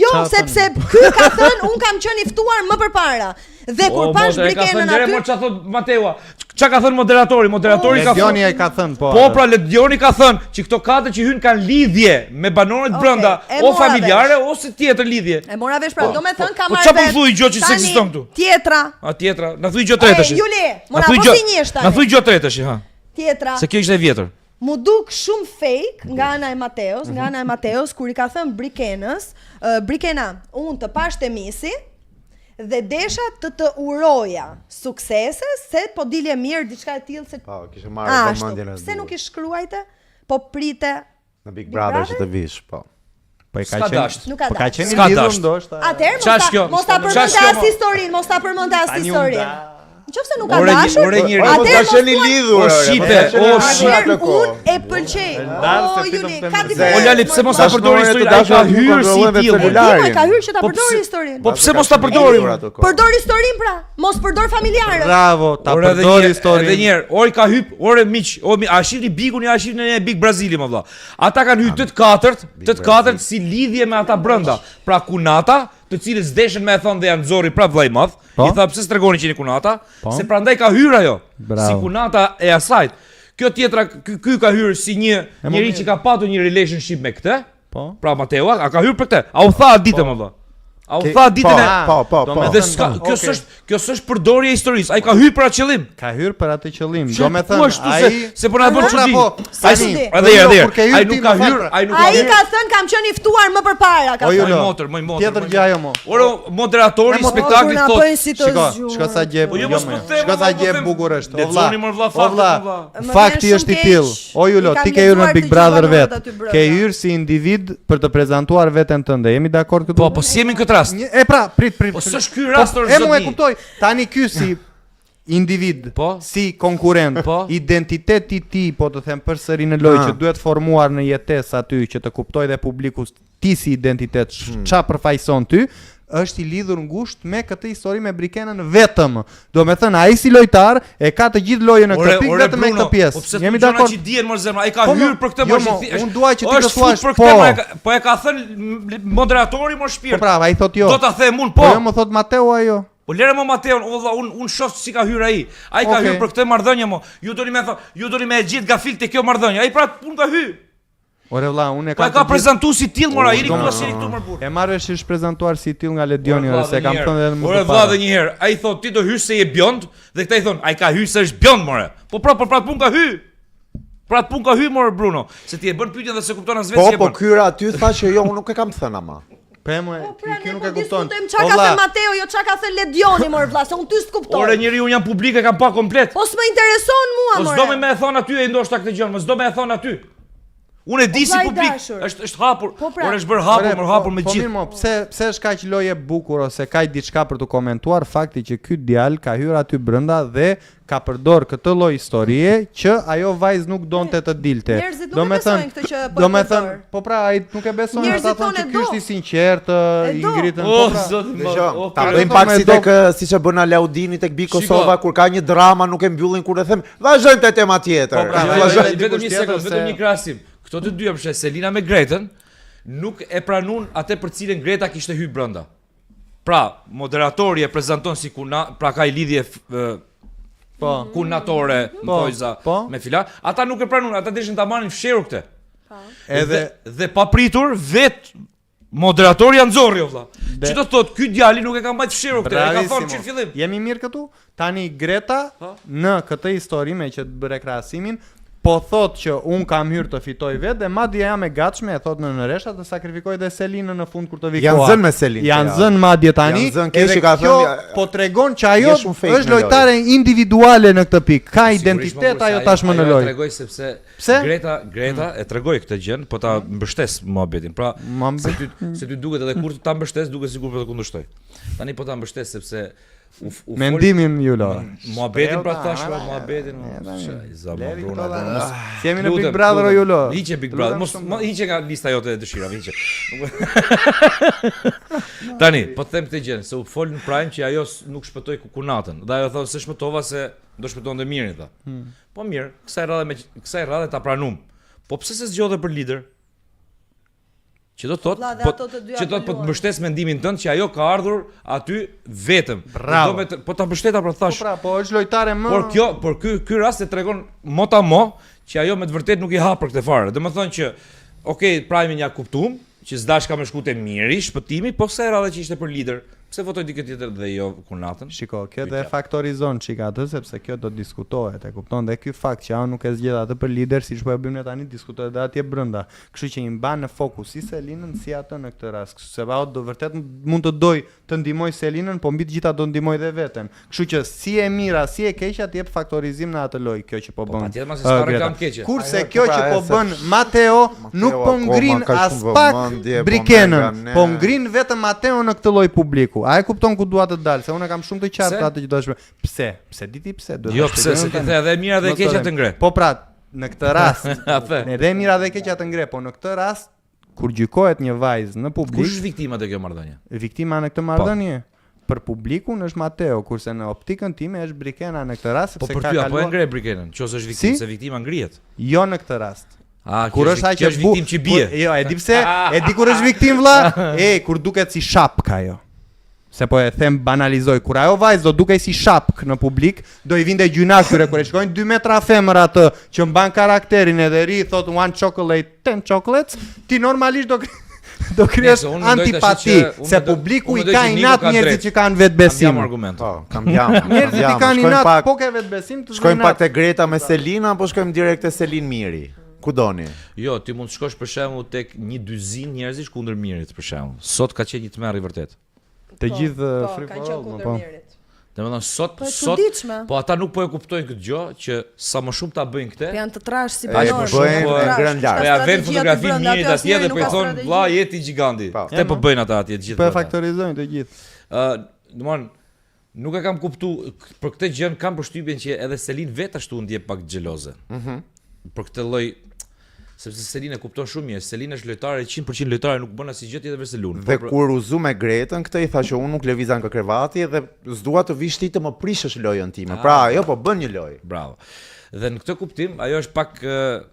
jo, Qa sepse ky ka thënë un kam qenë i ftuar më përpara. Dhe kur O, pash motër, e ka thënë Brikenën lere, aty, mor ç'a thot Mateua. Ç'a ka thënë moderatori? Moderatori ka Ledioni thënë e ka thënë po. Po pra Ledioni ka thënë që këto katër që hyn kanë lidhje me banorët Okej, brenda, e o mora familjare ose tjetër lidhje. e mora vesh pra, Po, do me thënë ka po, marrë qa po vet. thuj gjë që Tani, s'ekziston këtu? Tjetra, A tjetra, na thuj gjë tretë tash. E, Juli, mo Na na thuj po gjë- si njësh tani. Na thuj gjë tretë tash, ha. tjetra. Se kjo ishte e vjetër. Mu duk shumë fake nga ana e Mateos, Mhm. nga ana e Mateos kur i ka thënë Brikenës, uh, Brikena, unë të pash te misi dhe desha të të uroja suksese se po dilje mirë diçka e tillë se Po, kishe marrë Ashtu. vëmendjen e Pse duhur. nuk i shkruajte? Po prite. Në Big Brother që të vish, po. Po e ka S'ka qenë. dasht. Nuk ka Po ka dasht. qenë i S'ka lidhur dasht. ndoshta. Atëherë mos Qa ta është kjo? mos ta Qa është përmendte kjo, as mo? historinë, mos ta përmendte as Tani u historinë. nda. Nëse nuk ka Ore, një- dashur, ore, njeri. Ore, mos atëherë ka mos qenë i thuaj- lidhur. O, ore, mos shqipe, ka qenë i o, lidhur shqipe. atë Atëherë kohë. unë e pëlqej. Ndarë O se pitëm Juli, të ka them. diferencë. O Lali, pse mos ta Dashnore përdori të historinë? Ai dashur ka nuk hyrë si i kontrollojnë vetë tillë. E di, celularin. mo, ka hyrë që ta Po përdori pse- historinë. Po pse mos ta përdorim? Atë kohë. Përdor historinë pra, mos përdor familjarët. Bravo, ta Ore edhe përdor një- historinë. Edhe një herë, ore ka hyp, ore miq, o mi, a shihni Bigun, a shihni në Big Brazili më vëlla. Ata kanë hyrë të të katërt, të të katërt si lidhje me ata brenda. Pra kunata, të cilët s'deshën me e thënë dhe janë nxori prap vëllai i madh. Po. I tha pse s'tregoni që jeni kunata, Po. se prandaj ka hyrë ajo. Bravo. Si kunata e asaj. Kjo tjetra, ky, ky ka hyrë si një E, mo njeri mirë. që ka patur një relationship me këtë. Po. Pra Mateo, a ka hyrë për këtë? A u tha ditën më vëlla? A u tha ditën e Po, po, Do po. me Dhe thënë, s'ka, kjo okej. s'është, kjo s'është përdorje e historisë. Ai ka hyrë për atë qëllim. Ka hyrë për atë qëllim. Do me Ku thënë, ashtu se ai se po na bën Po pra, çudi. po, Ai tani, edhe herë, edhe jo, kur ke herë. hyrë Ai ti, nuk ka më fal, hyrë, pra. ai nuk ka Ai hyrë. ka thënë kam qenë i ftuar më përpara, ka O thënë. Julo, Moj motër, moj motër. Tjetër moj gjë ajo mo. Ore, moderatori E, i mo- spektaklit O, kur na thotë. bëjnë si të Shiko, zgjuar. shiko sa gjë. Po jo, mos po them, Shiko sa mo, po gjë them. bukur është. O vlla. Lexoni, mor vlla, O faktet, vlla. mor vlla. Më Fakti vjen është i shumë tillë. keq. O Julo, I kam ti ke hyrë në lexuar Big të gjithë Brother banorët vet. aty brenda. Ke hyrë si individ për të prezantuar veten tënde. Jemi dakord këtu? Po, po si jemi në këtë rast. Një, e pra, prit, prit. Po prit. s'është ky rast, Po, or E mu e zotni. kuptoj. Tani ky si individ, Po. si konkurrent, Po. identiteti i tij, po të them përsëri në lojë Ah. që duhet formuar në jetesë aty që të kuptoj dhe publiku ti si identitet Hmm. ç- ça përfaqëson ty, është i lidhur ngushtë me këtë histori me Brikenën vetëm. Do me thënë, ai si lojtar e ka të gjithë lojën në këtë pikë vetëm me këtë Po pjesë. pse Jemi thua gjëra dakord? që dihen mor zemra, ai ka Po, mo, hyrë për këtë jo, mor mo, që thi- unë dua që ti të është fut thuash, për po. këtë, mo, e ka- po e ka thënë m- moderatori mor shpirt. Po pra, ai thot jo. Do ta them unë Po po. jo më thot Mateo ajo. Po lere mo Mateon, o vlla, un un shoh si ka hyrë ai. Ai ka Okej. hyrë për këtë marrëdhënie mo. Ju doni me thon, ju doni me e gjet gafil te kjo marrëdhënie. Ai pra punë ka hy. Ore vlla, unë e Po kam e ka të gjithë- prezantuar si tillë mora, jeni Do këtu me si jeni këtu mor burr. E marrë vesh është prezantuar si i tillë nga Ledioni, Ore, ore, se vlla, kam dhe një thënë herë. edhe më Ore vlla dhe një herë, ai thot ti do hysh se je bjond dhe këta i thon, ai ka hy se është bjond more. Po pra, po pra punë ka hy. Pra punë ka hy more Bruno, se ti e bën pyetjen dhe se kupton as vetë Po, si e po bën. kyra aty tha që jo, unë nuk e kam thënë ama. Po e mo, Po pra, ky ne nuk po e kupton. diskutojmë çka O, ka vlla, thënë Mateo, jo çka ka thënë Ledioni, mor vlla, se unë ty s'kuptoj. Ore njeriu unë jam publik e kam pa komplet. Po s'më intereson mua, Po more. s'do me me e thon aty e ndoshta këtë gjë, mos do me e thon aty. Unë e di O, si vlla i publik, dashur. është është hapur, Po, pra. ore është bërë hapur, Ore, më hapur po- me Po gjithë. mirë mo, pse pse është kaq lojë e bukur ose kaq diçka për të komentuar fakti që ky djalë ka hyrë aty brenda dhe ka përdor këtë lloj historie që ajo vajzë nuk donte të dilte. Njerëzit nuk Do e me besojnë thënë- këtë që po e Do me përdor. thënë, po pra ai nuk e beson, Njerëzit ata thonë thonë që e ky do. është i sinqertë, E i do. ngritën. O Po pra, zoti më. Dëgjoj, o, ta pra, bëjmë po, pak me si do- tek eh, siç e bën Alaudini tek Big Shiko. Kosova kur ka një drama nuk e mbyllin kur e them, vazhdojmë te tema tjetër. Po, pra, Jo, jo, Vazhdojmë. jo, dikush vetëm një tjetër sekond, se- vetëm një krahasim. Këto të dyja për shembull, Selina me Gretën nuk e pranun atë për cilën Greta kishte hyrë brenda. Pra, moderatori e prezanton si kuna, pra ka i lidhje f- e, Po. kunatore, më Po, thojza, po. me fila. Ata nuk e pranun, ata deshin ta marrin fshehur këtë. Edhe dhe, dhe pa pritur vet Moderatori ja nxorri o vlla. Dhe- Që do të thotë ky djali nuk e ka mbajt fshehur këtë, e ka thënë që në fillim. Jemi mirë këtu? Tani Greta Po. në këtë histori me që të bëre krahasimin, po thot që un kam hyrë të fitoj vetë dhe madje jam e gatshme, e thot në nëreshta të sakrifikoj dhe Selinën në fund kur të vi Janë koha. zënë me Selin. Janë këta. zënë madje tani. Janë zënë keq edhe që ka kjo thënë, po tregon që ajo je shumë fake është në lojë. lojtare individuale në këtë pikë. Ka Sigurisht, identitet më ajo kurse tashmë në Ajo e lojë. tregoi sepse Pse? Greta, Greta e tregoi këtë gjën, po ta mbështes muhabetin. Pra, Ma se ty se ty duket edhe kur ta mbështes, duket sikur po të kundërshtoj. Tani po ta mbështes sepse u u fol- Mendimin ju Lora. Muhabetin pra Shpreu thash, ta, pra a, muhabetin. e, o, tani. çaj, za Leri Bruna, këto, po, dhe- mos- Si jemi në Lutem, Big Brother o lutem. Julo. Hiqe Big Të Brother, lutem mos shumë. mo, hiqe nga lista jote e dëshirave, hiqe. Tani, po të them këtë gjë, se u fol në Prime që ajo s- nuk shpëtoi kukunatën. Dhe ajo thonë se shpëtova se do shpëtonte mirin tha. Hmm. Po mirë, kësaj radhe me kësaj radhe ta pranum. Po pse se zgjodhe për lider? Që do të thotë, Vlla, dhe po, ato të dyja që do të po të po luan. mbështes mendimin tënd që ajo ka ardhur aty vetëm. Bravo. Do me të, po ta mbështeta pra Po thash. pra, po është lojtare më Por kjo, por ky ky rast e tregon mota mo që ajo me të vërtetë nuk i ha për këtë fare. Domethënë që okay, Prime-in ja kuptum, që s'dash ka me shku te Miri, shpëtimi, po kësaj radhe që ishte për lider, pse votoi dikë tjetër dhe jo kunatën? Shiko, kjo dhe faktorizon çik atë sepse kjo do diskutohet, e kupton? Dhe ky fakt që ajo nuk e zgjedh atë për lider siç po e bëjmë ne tani, diskutohet edhe atje brenda. Kështu që i mban në fokus si Selinën si atë në këtë rast. Kështu se ajo do vërtet mund të doj të ndihmoj Selinën, po mbi të gjitha do ndihmoj dhe veten. Kështu që si e mira, si e keqja të jep faktorizim në atë lojë kjo që po Po, bën. patjetër, mos e s'ka ë, Greta. reklam keqe. Kurse Ajo, kjo po që pra, po e se- bën Mateo nuk po akoma ngrin ka as shumë pak vëmendje, po Brikenën, merr nga ne. po ngrin vetëm Mateo në këtë lloj publiku. A e kupton ku dua të dal? Se unë e kam shumë të qartë Pse? atë që dua të shpjegoj. Pse? Pse di ti pse? Duhet Jo, ta pse se shpjegojmë ti tani. the edhe e mira dhe e Mos të keqja them. të ngre. Po pra, në këtë rast, A the. edhe e mira dhe e keqja të ngre, po në këtë rast kur gjykohet një vajzë në publik, Kush është viktima te kjo marrëdhënie? viktima në Po. këtë marrëdhënie? Për publikun është Mateo, kurse në optikën time është Brikena në këtë rast Po sepse për ka ty apo e kaluar ngre Brikenën, nëse është viktimë, Si? se viktima ngrihet. jo në këtë rast. A, Kur kjo është ai kjo që është bu- viktimë që bie. Kur, jo, e di pse? E di kur është viktim vlla? E kur duket si shapk ajo. Se po e them banalizoj, kur ajo vajzë do dukej si shapk në publik, do i vinte gjynah këtyre kur e shikojnë 2 metra femër atë që mban karakterin edhe ri thot one chocolate, 10 chocolates, ti normalisht do do krijesh Nëse, unë mendoj tash antipati, që- unë se mendoj- publiku unë i mendoj ka që Niko inat ka njerëzit drejt. që kanë Kam vetbesim. jam argument. Po, kam jam. Njerëzit i kanë Shkojmë inat, pak- po ke vetbesim, të Shkojmë zënë pak te Greta me Selina apo shkojmë direkt te Selin Miri? Ku doni? Jo, ti mund të shkosh për shembull tek një dyzin njerëzish kundër Mirit për shembull. Sot ka qenë një tmerr i vërtet. Të Po, gjithë po, free kanë for qenë all, kundër po. Mirit. Domethënë sot Po e sot çuditshme. po ata nuk po e kuptojnë këtë gjë që sa më shumë ta bëjnë këtë, Po janë të trash si E, banorë. më shumë bëjnë po- e ngrën po lart. ja vën fotografinë Mirit atje dhe po i thon vlla jeti gjiganti. Po. Këtë po bëjnë ata atje të gjithë. Po e ata. faktorizojnë të gjithë. Ë, domthon nuk e kam kuptu k- për këtë gjën kam përshtypjen që edhe Selin vetë ashtu u ndje pak xheloze. Mhm. për këtë lloj sepse Selin e kupton shumë mirë, Selin është lojtare 100% lojtare, nuk bën asgjë tjetër veç se lun. Dhe Po, kur u zu me Gretën, këtë i tha që unë nuk lëviza nga krevati dhe s'dua të vish ti të më prishësh lojën time. Pra, ajo po bën një lojë. Bravo. Dhe në këtë kuptim, ajo është pak ë,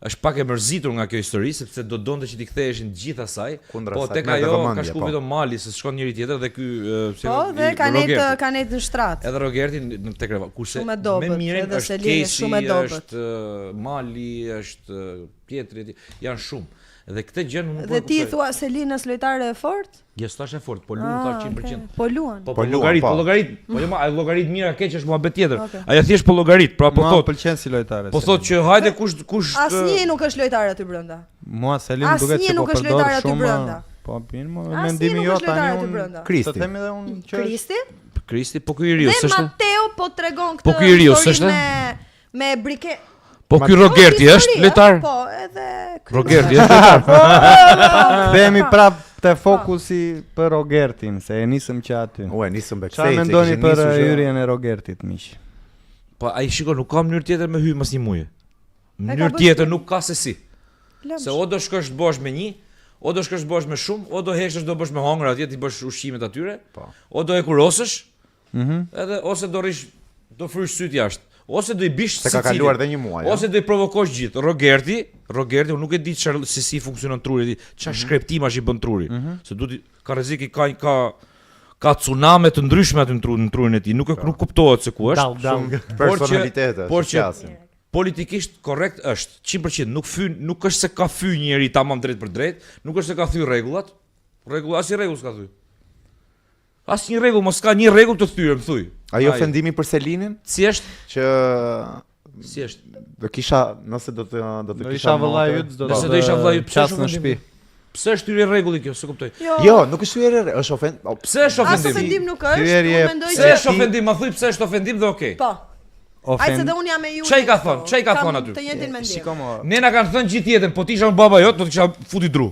është pak e mërzitur nga kjo histori sepse do donte që t'i ktheheshin të gjithë asaj, Kundra po saj, tek merrte ajo ka vëmendje, shku po. vetëm Mali se s'shkon njëri tjetër dhe ky ë, si Po, e- dhe i- kanë nejtë Rogerti. kanë nejtë në shtrat. Edhe Rogerti në në tek kreva. Kurse Shumë e dobët, me Mirin edhe është Selini Casey, shumë e dobët. është ë, Mali, është ë, Pjetri, etj. janë shumë. Dhe këtë gjë nuk po Dhe e ti kuptoj. thua Selinës lojtare e fortë? Jo, s'thash e fort, po luan Ah, thash 100%. okay. Po luan. Po Po po luan, llogarit, po. po llogarit. Po jo, ma, ai llogarit mira keq është muhabet tjetër. Okej. Ajo thjesht po llogarit, pra po Mua thot, më pëlqen si lojtare. po Selin. thot që hajde kush kush Asnjë nuk është lojtar aty brenda. Mua Selin më duket Asnjë që po nuk është përdor lojtar aty shumë. brenda. Po mirë, mo, Asnjë mendimi nuk jo është lojtar tani aty unë. brenda. Kristi. Të themi edhe unë që është Kristi Kristi, po ky i riu, dhe s'është? Mateo po tregon këtë Po ky i riu, histori s'është? me me Brike. Po ky Rogerti Po, është histori, lojtar? Po, edhe ky. Rogerti është lojtar. Kthehemi prap te fokusi për Rogertin, se e nisëm që aty. Ue, nisëm backstage. Çfarë mendoni e kishin për nisur që- hyrjen e Rogertit, miq? Po ai shiko, nuk ka mënyrë tjetër me hy mas një muaji. E ka Mënyrë bërë tjetër shpejt. nuk ka se si. Lëmsh. Se o do shkosh të bësh me një, o do shkosh të bësh me shumë, o do heshtësh do bësh me hongër atje, ti bësh ushqimet atyre, Po. o do e kurosësh, Mhm. edhe ose do rish do frysh syt jashtë, ose do i bish Se ka secilin. kaluar dhe një muaj. jo? Ose do i provokosh gjithë. Rogerti, Rogerti unë nuk e di çfarë se si funksionon truri i tij, çfarë Mhm. shkreptimash i bën truri. Se duhet ka rrezik i ka ka ka tsuname të ndryshme aty në tru, në trurin e tij, nuk e nuk kuptohet se ku është. Dal dal. Shumë Por që- personalitete, por si që- flasim. Politikisht korrekt është 100%, nuk fy, nuk është se ka fy njeri tamam drejt për drejt, nuk është se ka thy rregullat. Rregull, asnjë rregull s'ka thy. Asnjë rregull, mos ka një rregull të thyer, më thuj. Ai ofendimi për Selinin? Si është? Që si është? Do kisha, nëse do të do të kisha isha vëllai yt, do të do isha vëllai yt, pse në shtëpi? Pse është thyerje rregulli kjo, s'e kuptoj. Jo, jo nuk është thyerje, është ofend. Po, pse është ofendim? As ofendim nuk është, unë mendoj që Pse është ofendim, ma thuj pse është ofendim dhe okay. Po. Ofend... Ai se dhe unë jam me ju. Ç'i ka thënë? Ç'i ka thënë aty? Të njëjtin mendim. Shiko mo. Ne na kanë thënë gjithë jetën, po të isha unë baba jot, do të kisha futi dru.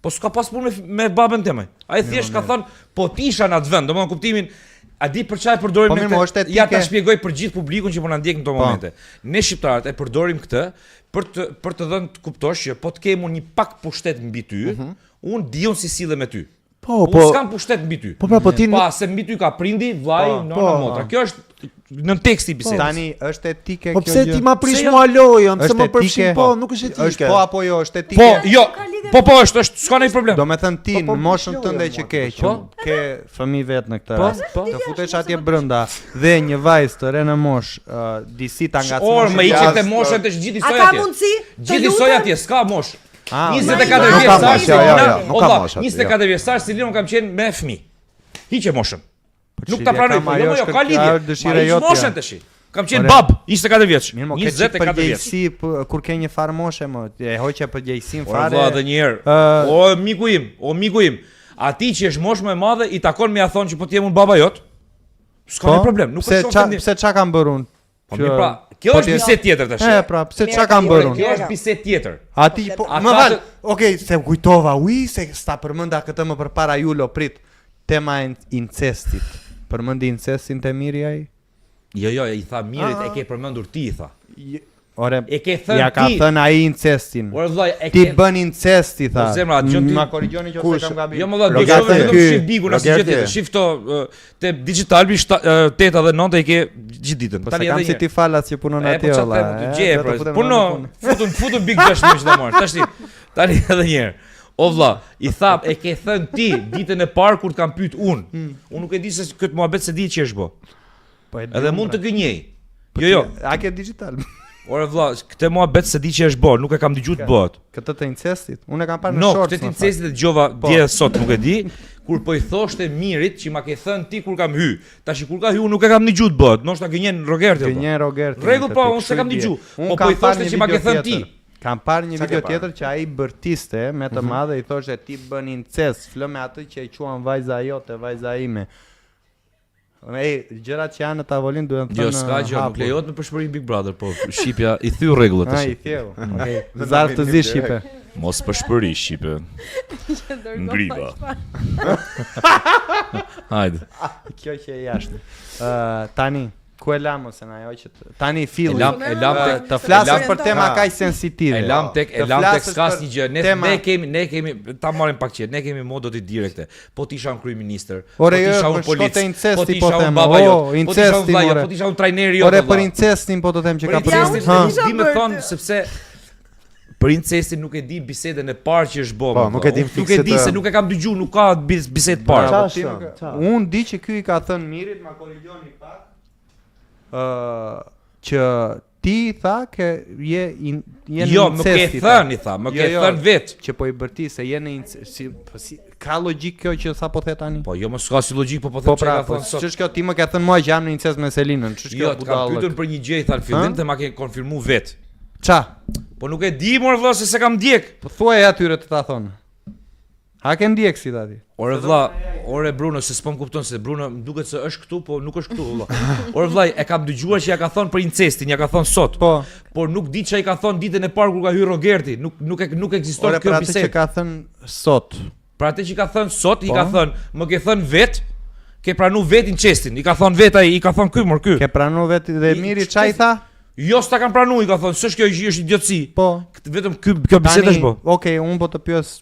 Po s'ka pas punë me, me babën tim. Ai thjesht ka thënë, po të isha në atë vend, domethënë kuptimin, a di për çfarë e përdorim po, ne këtë? Është ja ta shpjegoj për gjithë publikun që po na ndjek në këto po. momente. Ne shqiptarët e përdorim këtë për të për të dhënë të kuptosh që po të kem unë një pak pushtet mbi ty, mm -hmm. unë di unë si sillem me ty. Po, po. Unë s'kam pushtet mbi ty. Po pra, po ti Pa, se mbi ty ka prindi, vllai, po, nëna, po, motra. Kjo është në teksti i bisedës. Tani është etike po, kjo gjë. Po pse ti ma prish mua lojën, pse më përfshin po, nuk është etike. Është po apo jo, është etike. Po, jo. Po po, është, është, s'ka ndonjë problem. Do me thënë ti po, po, në moshën tënde që ke, që po? ke fëmijë vetë në këtë po, rast. Po, të futesh atje brenda dhe një vajzë të re në moshë, uh, disi ta ngacmosh. Or më hiqe këtë moshën të gjithë soj atje. A ka mundësi? Gjithë soj atje, s'ka moshë. 24 vjeç sa është jo, jo, nuk ka moshë. 24 vjeç sa është Selina kam qenë me fëmijë. Hiqe moshën. Po nuk ta pranoj, po jo, jo, ka lidhje. Dëshira jote. Moshën tash. Kam qenë bab, 24 vjeç. 24 vjeç. Si kur ke një farë moshe më, e hoqe përgjegjësinë fare. O vlla edhe një herë. O miku im, o miku im. Atij që është moshë më e madhe i takon me ia thonë që po të jem unë baba jot. S'ka po, problem, nuk është ofendim. Pse ça kam bërë unë? Po mirë pra, kjo po është bisedë tjetër tash. E pra, pse ça kam bërë unë? Kjo është bisedë tjetër. Ati po, më fal. Okej, se kujtova, ui, se s'ta përmenda këtë më përpara Julo, prit. Tema e incestit. Përmendi incestin te Miri ai? Jo, jo, i tha Mirit, e ke përmendur ti, i tha. Ore, e ke thënë ja ka thënë ai incestin. Ore vëlla, e ke Ti bën incest i tha. Po zemra, dëgjon ti. Ma korrigjoni nëse kam gabim. Jo më vëlla, do të vetëm shif Bigun asnjë gjë tjetër. Shif to te Digitalbi 8 dhe 9 i ke gjithë ditën. Po Tani edhe si ti falas që punon atje po vëlla. Po çfarë gjë, pra. Puno, futun futun Big 6 më çdo marr. Tash tani edhe një herë. O vlla, i tha, e ke thënë ti ditën e parë kur të kam pyet unë. Hmm. Unë nuk e di se këtë muhabet se di që është bë. Po e di. Edhe mund të gënjej. Po jo, jo. A ke digital? Ore vlla, këtë muhabet se di që është bërë, nuk e kam dëgjuar të bëhet. Këtë të incestit? Unë e kam parë në no, shorts. No, këtë të incestit e dëgjova po. dje sot, nuk e di, kur po i thoshte Mirit që ma ke thënë ti kur kam hy. Tash kur ka hy unë nuk e kam dëgjuar të bëhet, ndoshta gënjen Rogerti. Gënjen Rogerti. Rregull po, unë s'e kam dëgjuar. Po po i thoshte që ma ke thënë ti. Kam parë një video tjetër që ai bërtiste me të mhm. madhe i thoshte ti bën incest, flë me atë që e quan vajza jote, vajza ime. Ej, gjërat që janë në tavolinë duhen thënë. Jo, s'ka gjë, nuk lejohet me pëshpërit Big Brother, po shqipja i thyu rregullat tash. Ai i theu. Okej. Zarf të zi shqipe. Mos pëshpëri shqipe. Ngriva. Hajde. Kjo që e jashtë. Ë, tani Ku e lam ose na ajo që të, tani filli. E lam e lam tek të flasësh për tema kaq sensitive. E lam tek e lam tek s'ka asnjë gjë. Ne tema... ne kemi ne kemi ta marrim pak qetë. Ne kemi modo të direkte. Po të isha unë kryeministër, po të jo, isha unë po polic, po të isha unë baba jot, po të isha unë vllai jot, po të isha unë trajneri jot. Ore për incestin po të them që ka për incestin. Di me thon sepse për incestin nuk e di bisedën e parë që është bërë. Po, nuk e di nuk e di se nuk e kam dëgjuar, nuk ka bisedë parë. Unë di që ky i ka thënë Mirit, ma korrigjoni pak. Ë që ti tha ke je in, je në jo, më ke thënë i tha, më jo, ke jo, thënë vet. Që po i bërti se je në incest, si, po si ka logjikë kjo që sa po the tani? Po jo, më s'ka si logjikë, po po them po, pra, ka po, thënë sot. Ç'është kjo ti më ke thënë mua që jam në incest me Selinën, ç'është kjo jo, budallë? Jo, të kam pyetur për një gjë i tha në fillim dhe ma ke konfirmu vet. Ça? Po nuk e di mor vëlla se s'e kam ndjek. Po thuaj atyre të ta thonë. A ke ndjek si tati? Ore vlla, ore Bruno, se s'po më kupton se Bruno më duket se është këtu, po nuk është këtu vëlla. Ore vlla, e kam dëgjuar që ja ka thënë për incestin, ja ka thënë sot. Po. Por nuk di ç'i ka thënë ditën e parë kur ka hyrë Rogerti, nuk nuk e nuk ekziston ore, kjo bisedë. Ore për atë që ka thënë sot. Për atë që ka thënë sot, i po. ka thënë, më ke thënë vet, ke pranu vet incestin, i ka thënë vet ai, i ka thënë ky mor ky. Ke pranu vet dhe Miri ça i tha? Jo s'ta kam pranu, i ka thënë, s'është kjo gjë, është idiotësi. Po. Këtë vetëm ky kjo bisedë është po. Okej, okay, unë po të pyes,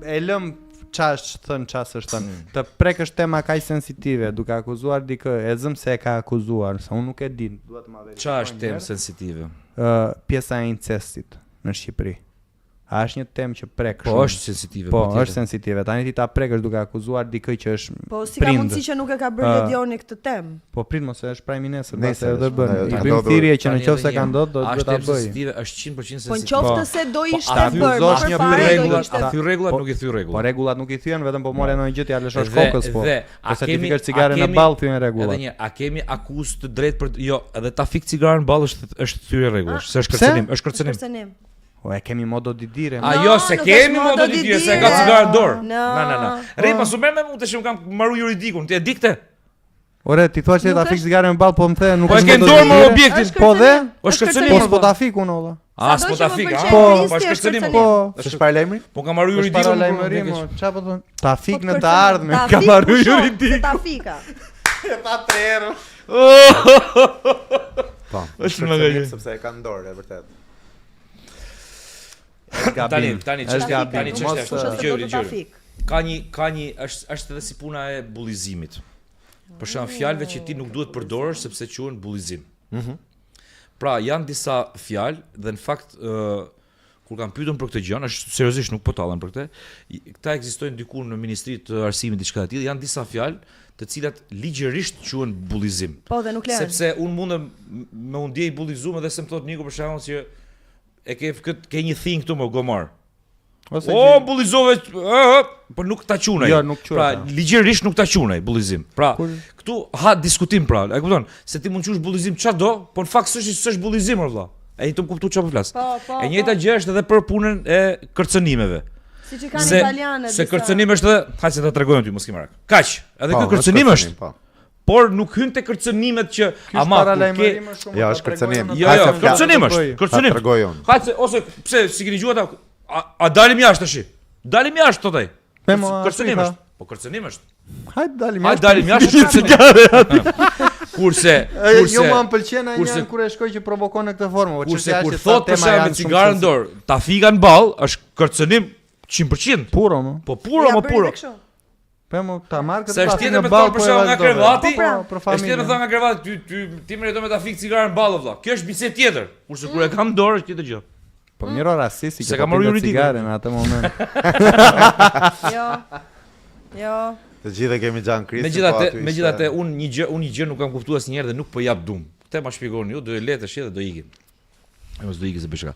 e lëm ça është thënë, ça s'është thënë. Mm. Të prekësh tema kaq sensitive, duke akuzuar dikë, e zëm se e ka akuzuar, se unë nuk e di, dua të ma verifikoj. Ça është temë sensitive? Ë, uh, pjesa e incestit në Shqipëri. A është një temë që prek Po shumë. është sensitive. Po, patjetër. është sensitive. Tani ti ta prekësh duke akuzuar dikë që është Po si ka prind. mundësi që nuk e ka bërë Ë, Ledioni këtë temë? Po prit mos e është prajmi nesër, Nesër mbase edhe është, bën. prandaj I ka bëjmë ndodhur- thirrje që në Tani qoftë se edhe ka një- ndodhur do A duhet është ta temë bëj. sensitive, është 100% Po në sensitive. qoftë Po. se do Po, ishte a bërë, më akuzosh një përpara do rregullat, ishte a thy rregullat, Po- nuk i thy Po rregullat. rregullat nuk i thyen, vetëm po more ndonjë gjë t'ia lëshosh Dhe- kokës po. Dhe, a Ose ti kemi fikësh cigare a në kemi- ball thyen rregullat. Edhe një, a kemi akuzë të drejtë për jo, edhe ta fik cigaren në ball është është thyrje rregullash, se është Pse? kërcënim, është kërcënim. Kërcënim. Po e kemi modo didire. A No, jo, se nuk kemi është modo modo didire, se e didire. ka cigare në dorë. No. Na, na, na. Rri, pas u merr me mua tash unë kam marru juridikun, ti e di këtë? Ore, ti thua që Nuk ta fik është- cigare në ball, po më the nuk Po e është ke në modo dorë më didire. objektin. Është Po dhe? kërcënim, Është kërcënim, Po po. s'po ta fik unë olla. A, Sado s'po që ta më fik, a? pëlqen Po, Po Kristi, është kërcënim. kërcënim. Po. S'është paralajmëri? Po kam marru Është juridikun. paralajmërim, po, o, çfarë po thon? Ta Po fik në të kërcënim. ardhmen, Ta ka fik marrë pusho, juridik. Se ta fika. Ta tre herë. Po. Është më kërcënim gajë. sepse e ka në dorë, e vërtet. Tani, tani Është çështja, gabim. tani Mos, çështja është, Pusho se dëgjoj, do të ta dëgjoj. fik. Ka një ka një është është edhe si puna e bullizimit. Për shemb fjalëve që ti nuk duhet përdorësh sepse quhen bullizim. Mhm. Pra janë disa fjalë dhe në fakt ë kur kam pyetur për këtë gjë, është seriozisht nuk po tallen për këtë. i- Këta ekzistojnë diku në Ministri të Arsimit diçka e tillë, janë disa fjalë të cilat ligjërisht quhen bullizim. Po dhe nuk lejon. Sepse unë mundem me u ndjej bullizuar edhe se më thot Niku për shembull që e ke kët ke një thing këtu më gomar. Ose O që- bullizove, ë, ë, po nuk ta quaj. Jo, nuk quhet, Pra, a. ligjërisht nuk ta quaj bullizim. Pra, Kur- këtu ha diskutim pra, e kupton? Se ti mund qush bullizim çfarë do, po në fakt s'është s'është bullizim or vlla. E një të më kuptu çfarë po flas. Po, po, e njëjta po. gjë është edhe për punën e kërcënimeve. Siç i kanë Se italianët. se disa. kërcënim është edhe, hajde se ta tregojmë ty mos ki merak. Kaq, edhe Po, ky kërcënim është, Po. por nuk hyn te kërcënimet që Ky është ama kur ke paralajmërim më shumë. Jo, ta është kërcënim. tregojnë në Jo, Hajde jo, se flas. kërcënim është, Bëj. Ta kërcënim. tregoj unë. Hajde se ose pse si keni gjuha ata? A, a dalim jashtë tash? Dalim jashtë thotë ai. Me mo, ashtu i Kërcënim tha. është. Po kërcënim është. Hajde dalim Hajde dalim jashtë është kërcënim. Kurse, E, kurse jo mua më pëlqen ai kurse- një kur e shkoj që provokon në këtë formë, po kurse çështja kur është që thot për tema shembull janë me shumë cigare në sensitive. dorë, ta fika në ball është kërcënim 100%. Puro më. Po puro, Ja mo bëri puro. dhe kështu. Po mo ta marr këtë Se është ta tjetër në me ball thonë për po e shembull nga vazhdove. krevati, Po, pra, për Është tjetër me familjen. thonë nga krevati, ty ty ti meriton me ta fik cigaren në ball o vlla. Kjo është bisedë tjetër. Kurse kur e kam në dorë është tjetër gjë. Po miro rasisti Se që ka po marrë pinte juridikun. cigare në atë moment. Jo. Jo. Të gjithë e kemi Xhan Kristin. Megjithatë, po aty ishte- megjithatë unë një gjë, unë një gjë nuk kam kuptuar asnjëherë dhe nuk po jap dum. Këtë ma shpjegoni ju, do e le tash dhe do ikim. E mos do ikim se bëj shaka.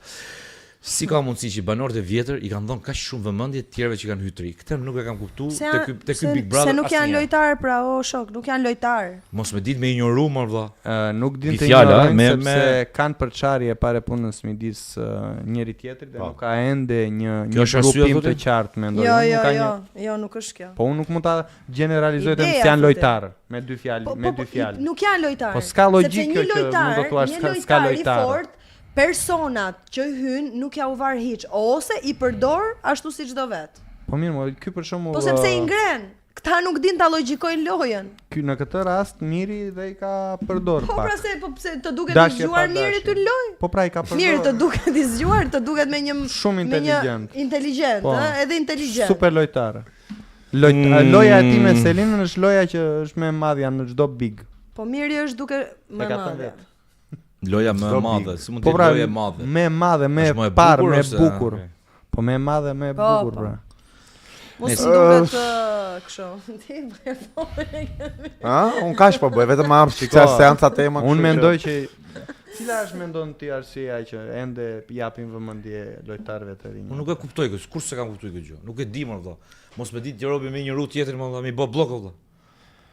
Si ka mundësi që banorët e vjetër i kanë dhënë kaq shumë vëmendje të tjerëve që kanë hyrë të ri? Këtë nuk e kam kuptuar Se te janë- ky te ky se- Big Brother. Se nuk janë asnjëherë. lojtar pra, o shok, nuk janë lojtar. Mos me ditë me injoru mor vlla. Ë, nuk din Bi të fjala, injorojnë me- sepse me- kanë përçarje pare punës midis ë, njëri tjetrit dhe Po. nuk ka ende një Kjo një është arsyeja, grupim të thotë? qartë mendoj. Jo, unë, jo, nuk ka jo, një jo, nuk është kjo. Po unë nuk mund ta generalizoj them Ideja, se janë thotë. lojtar me dy fjalë, Po, me po, dy po, fjalë. Nuk janë lojtar. Po s'ka logjikë Sepse kjo një që lojtar, mund të thuash një s'ka- s'ka lojtar i lojtar. fortë, personat që hyn nuk ja u var hiç ose i përdor ashtu siç do vet. Po mirë, mo, ky për shembull Po sepse i ë, ngren. Këta nuk din ta logjikojnë lojën. ky në këtë rast Miri dhe i ka përdor Po pak. pra se po pse të duket i Dashje zgjuar pa Miri dashje. ty në lojë? Po pra i ka përdor. Mirë të duket i zgjuar, të duket me një Shumë me një inteligjent. Inteligjent, Po. ë, edhe inteligjent. Super lojtar. Lojt, Mm. Loja e tij me Selinën është loja që është më e madhja në çdo big. Po Miri është duke më E ka thënë madhe. vetë. Loja më e Çdo madhe, big. si mund Po të jetë pra, loja e madhe. Më e madhe, më Është më e e parë, bukur më e ose- bukur. okej. Po më e madhe, më e Po, bukur po. pra. Mos Nëse- më duket ë, kështu. Ti po e fole. Ë, unë kaq po bëj, vetëm hap Shiko, ca seanca tema. Unë kështu që- mendoj që cila është mendon ti arsyeja që ende japin vëmendje lojtarëve të rinj? Unë nuk e kuptoj këtë, kur s'e kam kuptuar këtë gjë. Nuk e di më vlla. Mos me ditë robi me një tjetrin më vlla, mi bë bllok o vlla.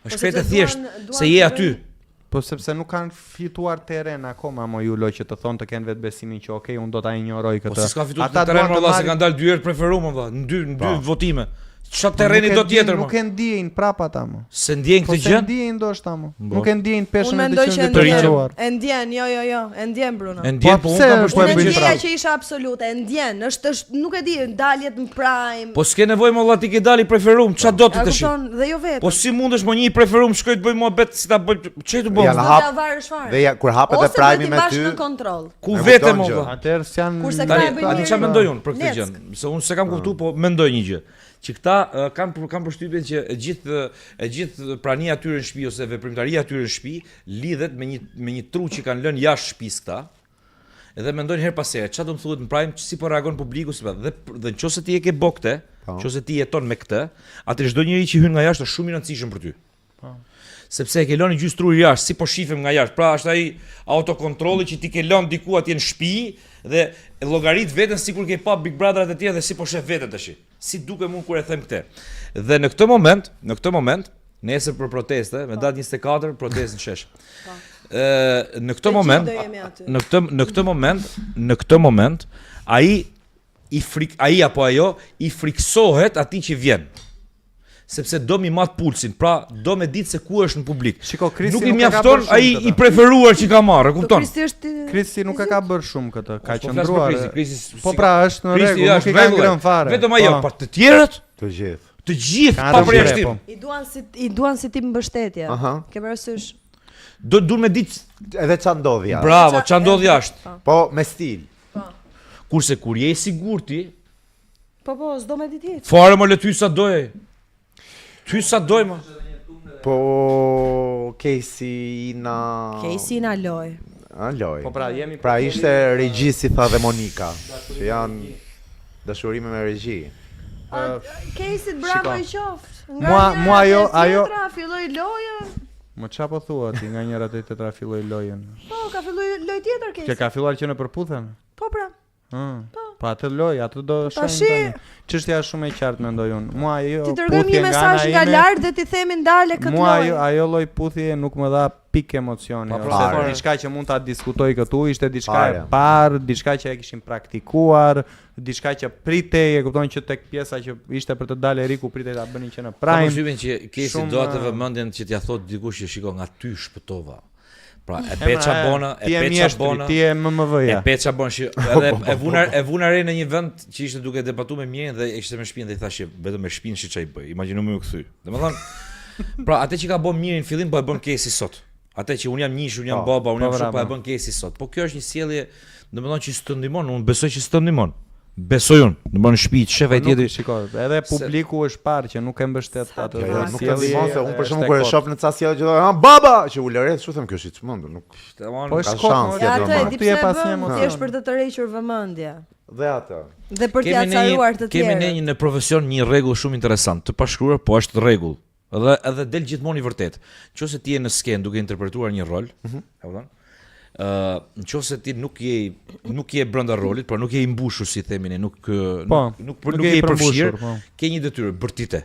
Është Po krejt e sepse thjeshtë duan- duan se je të aty. bëjnë- Po sepse nuk kanë fituar terren akoma mo Julo që të thonë të kenë vetbesimin që okay, unë do ta injoroj këtë. Po si s'ka fituar Ata këtë terren duan më të vlla, se marrin- kanë dalë dy herë të preferuar më vlla, në dy në dy Po. votime. Çfarë Po terreni nuk e do din- tjetër më? Nuk e ndjejnë prap ata mo. Se ndjen Po këtë se gjë? ndjejnë ndoshta mo. Bo. Nuk e ndjejnë Unë peshën e të mendoj që e qenit të ndjen. preferuar. E ndjen, jo, jo, jo, e ndjen Bruno. E ndjen, Po, po unë pse kam po e përshtypjen Unë e bëjnë që ndjeja prapë? që isha absolute, e ndjen, është është nuk e di, daljet në prime. Po s'ke nevojë më vlla ti ke dalë i preferuar, ç'a do ti E tash? kupton, dhe jo vetëm. Po si mundesh më një i preferuar shkoj të bëj muhabet si ta bëj ç'e të bëj? Janë S'do hap- t'ja varësh fare. Dhe ja, kur hapet e Ose duhet prime i me mbash ty, në kontroll. Ku E vete kupton më gjë. vlla? Atëherë s'janë Kurse këta Tani, e bëjnë a di mirë. çfarë mendoj unë për këtë Leck. gjë? Se unë s'e kam kuptuar, po mendoj një gjë. Që këta eh, kanë kanë përshtypjen që e gjithë e gjithë prania e tyre në shtëpi ose veprimtaria e tyre në shtëpi lidhet me një me një tru që kanë lënë jashtë shtëpisë këta. Dhe mendojnë herë pas here, çfarë do më thuhet në prime, si po reagon publiku, si po. Dhe dhe nëse ti e ke bë këtë, Po. nëse ti jeton me këtë, atëherë çdo njeri që hyn nga jashtë është shumë i rëndësishëm për ty. Po. Sepse e ke lënë gjysmë truri jashtë, si po shifem nga jashtë. Pra është ai autokontrolli që ti ke lënë diku atje në shtëpi dhe e llogarit veten sikur ke pa Big Brotherat e tjerë dhe si po shef veten tash. Si dukem unë kur e them këtë. Dhe në këtë moment, në këtë moment, nesër për protestë, me datë 24 protestë në shesh. Ë në këtë Të gjithë moment, do jemi aty. në këtë në këtë moment, në këtë moment, ai i frik ai apo ajo i friksohet atij që vjen. Sepse do mi mat pulsin, pra do me ditë se ku është në publik. Shiko, Kristi Nuk i nuk e ka mjafton bërë shumë ai këtë. i preferuar që ka marrë, e Po kupton? Kristi është Kristi nuk e ka bërë shumë këtë, ka Po flas për qëndruar. Kristi, Kristi s- Po si pra ka- është në Kristi rregull, nuk është i ka rregull, ngrënë fare. Vetëm ajo, Po. pa të tjerët, Të gjithë. të gjithë Kanë pa rënë përjashtim. po. I duan si i duan si tip mbështetje. Aha. Ke parasysh? Do duan me ditë, Edhe ça ndodh jashtë. bravo, ç'a ndodh jashtë. Po me stil. Kurse kur je i sigurt ti, Po po, s'do me ditë hiç. fare më le ty sa doj. Ty sa doj më. Po Casey Ina Casey na loj. A loj. Po pra jemi Pra ishte regji si tha dhe Monika, që janë dashurime me regji. Casey bravo i qoftë. Nga Mua- njëra mua ajo- te ajo- tjetra, filloi lojën. Më qa po thua ti nga njëra te tjetra filloi lojën? Po, ka filluar lojë tjetër Që Casey. ka filluar që në përputhen? Po pra. Ëh. Po atë lojë, atë do shohim Tashi- tani. Çështja është shumë e qartë mendoj unë. Mua ajo Ti dërgojmë puthje një nga mesazh ana nga ime- lart dhe ti themi ndale këtë Mua ajo lojë. ajo lloj puthje nuk më dha pikë emocioni Pa, ose pra. diçka që mund ta diskutoj këtu ishte diçka e Fare. parë, diçka që e kishin praktikuar, diçka që pritej, e kupton që tek pjesa që ishte për të dalë Eriku pritej ta bënin që në Kam prime. përshtypjen që Casey Shumë, do atë eh, vëmendjen që t'ia thotë dikush që shiko nga ty shpëtova. Pra e E, peça ma, e, bona, e ti je peça mjeshtri, bona. Ti je MMV-ja. E peça bon shi, edhe e vuna e vuna re në një vend që ishte duke debatuar me Mirin dhe ishte me shtëpinë dhe i thashë vetëm me shtëpinë shi çaj bëj. Imagjino më u kthy. Domethënë, pra atë që ka bën Miri në fillim po e bën Casey sot. Atë që un jam njësh, un jam Po, baba, un jam po, kështu, po e bravo. bën Casey sot. Po kjo është një sjellje, domethënë që s'të ndihmon, unë besoj që s'të ndihmon. Besoj unë, domethënë në shtëpi, shef ai Po nuk- tjetri. Shiko, edhe publiku është parë që nuk e mbështet atë. Jo, jo, nuk të sjellje, ndihmon se unë për është shembull e kur e kot. shoh në ca sjellje që thonë, "Ah, baba!" që u lëret, kështu them, kjo është i çmendur, nuk Tamam. Po Ka është kot, shans, mo, ja, Ja, atë e normal. di Nuk të jep pse e asnjë bën, emocion. thjesht për të tërhequr vëmendje dhe atë. dhe për t'i Kemi ne acaruar një, të kemi ne tjerët. një në profesion një rregull shumë interesant, të pashkruar, po është rregull. Edhe edhe del gjithmonë i vërtet. Nëse ti je në skenë duke interpretuar një rol, mm Mhm. -hmm. e kupton? Ë, nëse ti nuk je nuk je brenda rolit, por nuk je i mbushur si themi ne, nuk ë, Po, nuk nuk, nuk nuk je je i i përfshirë, përmbushur, po. ke një detyrë, bërtite.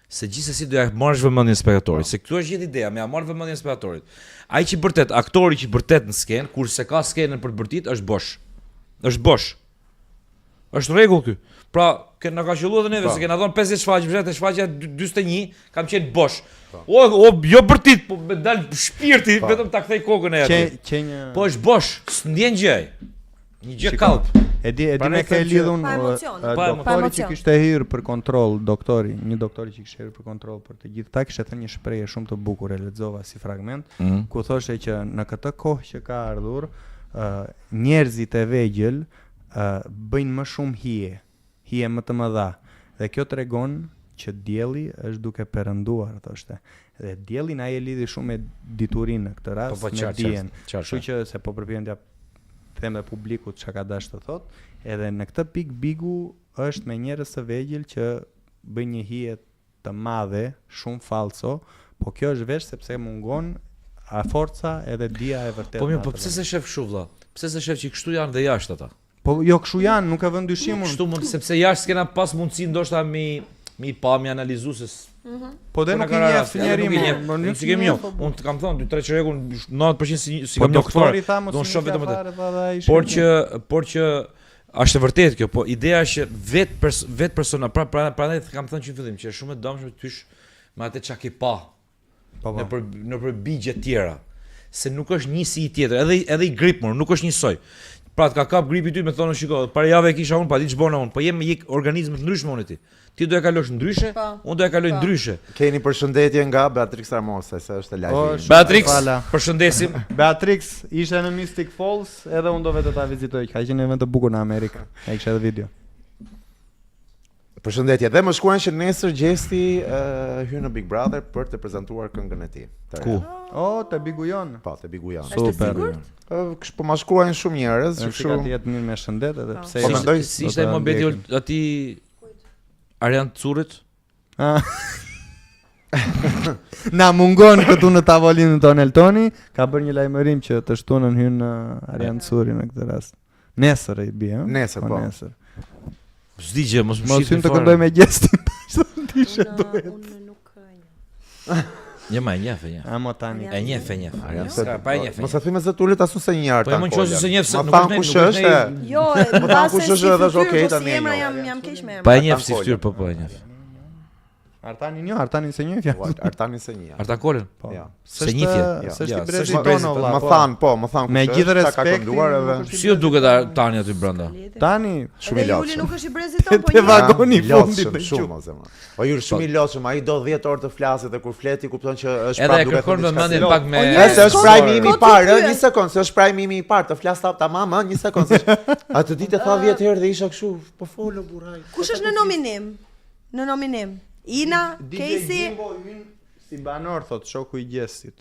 Se gjithsesi do ja marrësh vëmendjen spektatorit, se këtu është gjithë ideja, me ja marr vëmendjen spektatorit. Ai që bërtet, aktori që bërtet në skenë, kur se ka skenën për të bërtit, është bosh. Është bosh. Është rregull ky. Pra, ke na ka qelluar edhe neve Po. se kena dhënë 50 shfaqje, vërtet e shfaqja 41, kam qenë bosh. O, o jo bërtit, po me dal shpirti, vetëm ta kthej kokën e Qe aty. qe një Po është bosh, s'ndjen gjë. ai. Një gjë Shiko, kallp. E di, e di Prandaj me ke them që- lidhun Pa emocion. ë, Pa doktori që emocion. kishte hyrë për kontroll, doktori, një doktori që kishte hyrë për kontroll për të gjithë ta kishte thënë një shprehje shumë të bukur e lexova si fragment, Mm. ku thoshte që në këtë kohë që ka ardhur, ë njerëzit e vegjël ë bëjnë më shumë hije, hije më të mëdha. Dhe kjo tregon që dielli është duke perënduar, thoshte. Dhe diellin ai e lidhi shumë me diturinë në këtë rast, Po, po, me qartë, dijen. qartë, qartë, Kështu që se po përpiqem t'ja them dhe publikut çka ka dashur të thotë, edhe në këtë pikë Bigu është me njerëz të vegjël që bëjnë një hije të madhe, shumë falso, po kjo është veç sepse mungon a forca edhe dija e vërtetë. Po mirë, në po atë pse vend. se shef kështu vlla? Pse se shef që kështu janë dhe jashtë ata? Po jo kështu janë, nuk e vën dyshim unë. Kështu mund sepse jashtë s'kena pas mundësi ndoshta mi mi pa mi analizu se s- Po dhe Po na nuk ka i njeh rast, edhe njeri nuk i më, njeh. më Nuk si kemi jo. Unë të kam thënë 2 3 çerekun 90% si si Po kam njohur fare. doktori tha mos Do i shoh njeh vetëm atë. fare, tha dhe ai Por shkrim. që por që është e vërtetë kjo, po ideja është që vet pers, vet persona, pra pra prandaj të kam thënë që në fillim që është shumë e dëmshme të hysh me atë çka ke pa Po po. në për në për bigje tjera, se nuk është një si i tjetër, edhe edhe i grip mor, nuk është njësoj. Pra të ka kap gripi ty me thonë shiko, para jave e kisha unë, pa di ç'bona unë, po jem je organizëm të ndryshme unë e ti. Ti do e kalosh ndryshe, Po. unë do e kaloj Po. ndryshe. Keni përshëndetje nga Beatrix Armose, se është e O, live. shumë Beatrix, Fala. përshëndesim. Beatrix ishte në Mystic Falls, edhe unë do vetë ta vizitoj. Ka qenë një vend të bukur në Amerikë. Ai kishte edhe video. Përshëndetje. Dhe më shkruajnë që nesër Gjesti uh, hyn në Big Brother për të prezantuar këngën e tij. Të re. Ku? O, te Bigu jon. Po, te Bigu jon. Është e Super. sigurt? Ë, ksh- po ma shkruajnë shumë njerëz, Kështu kështu. të jetë mirë me shëndet edhe Po. pse Po jo. mendoj si ishte ai do ta muhabeti ndjekim. ati Arjan Currit? Ah. Na mungon këtu në tavolinën tonë Eltoni, ka bërë një lajmërim që të shtunën hyn uh, Arjan Curi në këtë rast. Nesër i bie, ëh? Nesër, po. Nesër. S'di gjë, mos më Mos shihni hyn të fare. këndoj me gjestin. T'ishe Unë, duhet. unë nuk e njoh. Një ma e njeh, e njeh. A mo tani. Ja. E njeh, e njeh. Arjan S'ka, pa e njeh. e Mos e njeh. thuj me zë të ulët asu se një Po Artan e më nëse se njeh, se Ma nuk than është ne- kush nuk është është. ne- Jo, e Po than mbase kush si është edhe është fytyrë, okay po si tani e emra njoh. jam jam keq me emra. Pa e njeh Artan si Kolën. fytyrë, po po e njeh. Artanin jo, Artanin se njeh. Ua, Artanin se një. Artan Kolën. Po. Ja. Se njihje. Jo. S'është Ja, i s'është brezit i tonë brezit o vlla. Më po. than, po, më than kush Me gjithë është, ta ka respektin, kënduar edhe. nuk është Si ju duket Artani aty brenda? Tani Shumë i Edhe Juli lotshëm. nuk është i brezit tonë, po Te një. vagoni i I lotshëm, fundit në shumë o zemra. O Jul shumë i lotshëm, ai do 10 orë të flasë dhe kur flet i kupton që është Edhe prapë e duke kërkon thënë diçka vëmendjen si- pak me O, E njerëz, se është kot- prime imi i kot i parë, ë, pyet. një sekond, se është prime imi i parë, të flas ta tamam, ë, një sekond. se është- Atë ditë e tha 10 herë dhe isha kështu, po folo burraj. Kush është në nominim? Në nominim. Ina, Casey, Gimbo hyn si banor thot shoku i gjestit.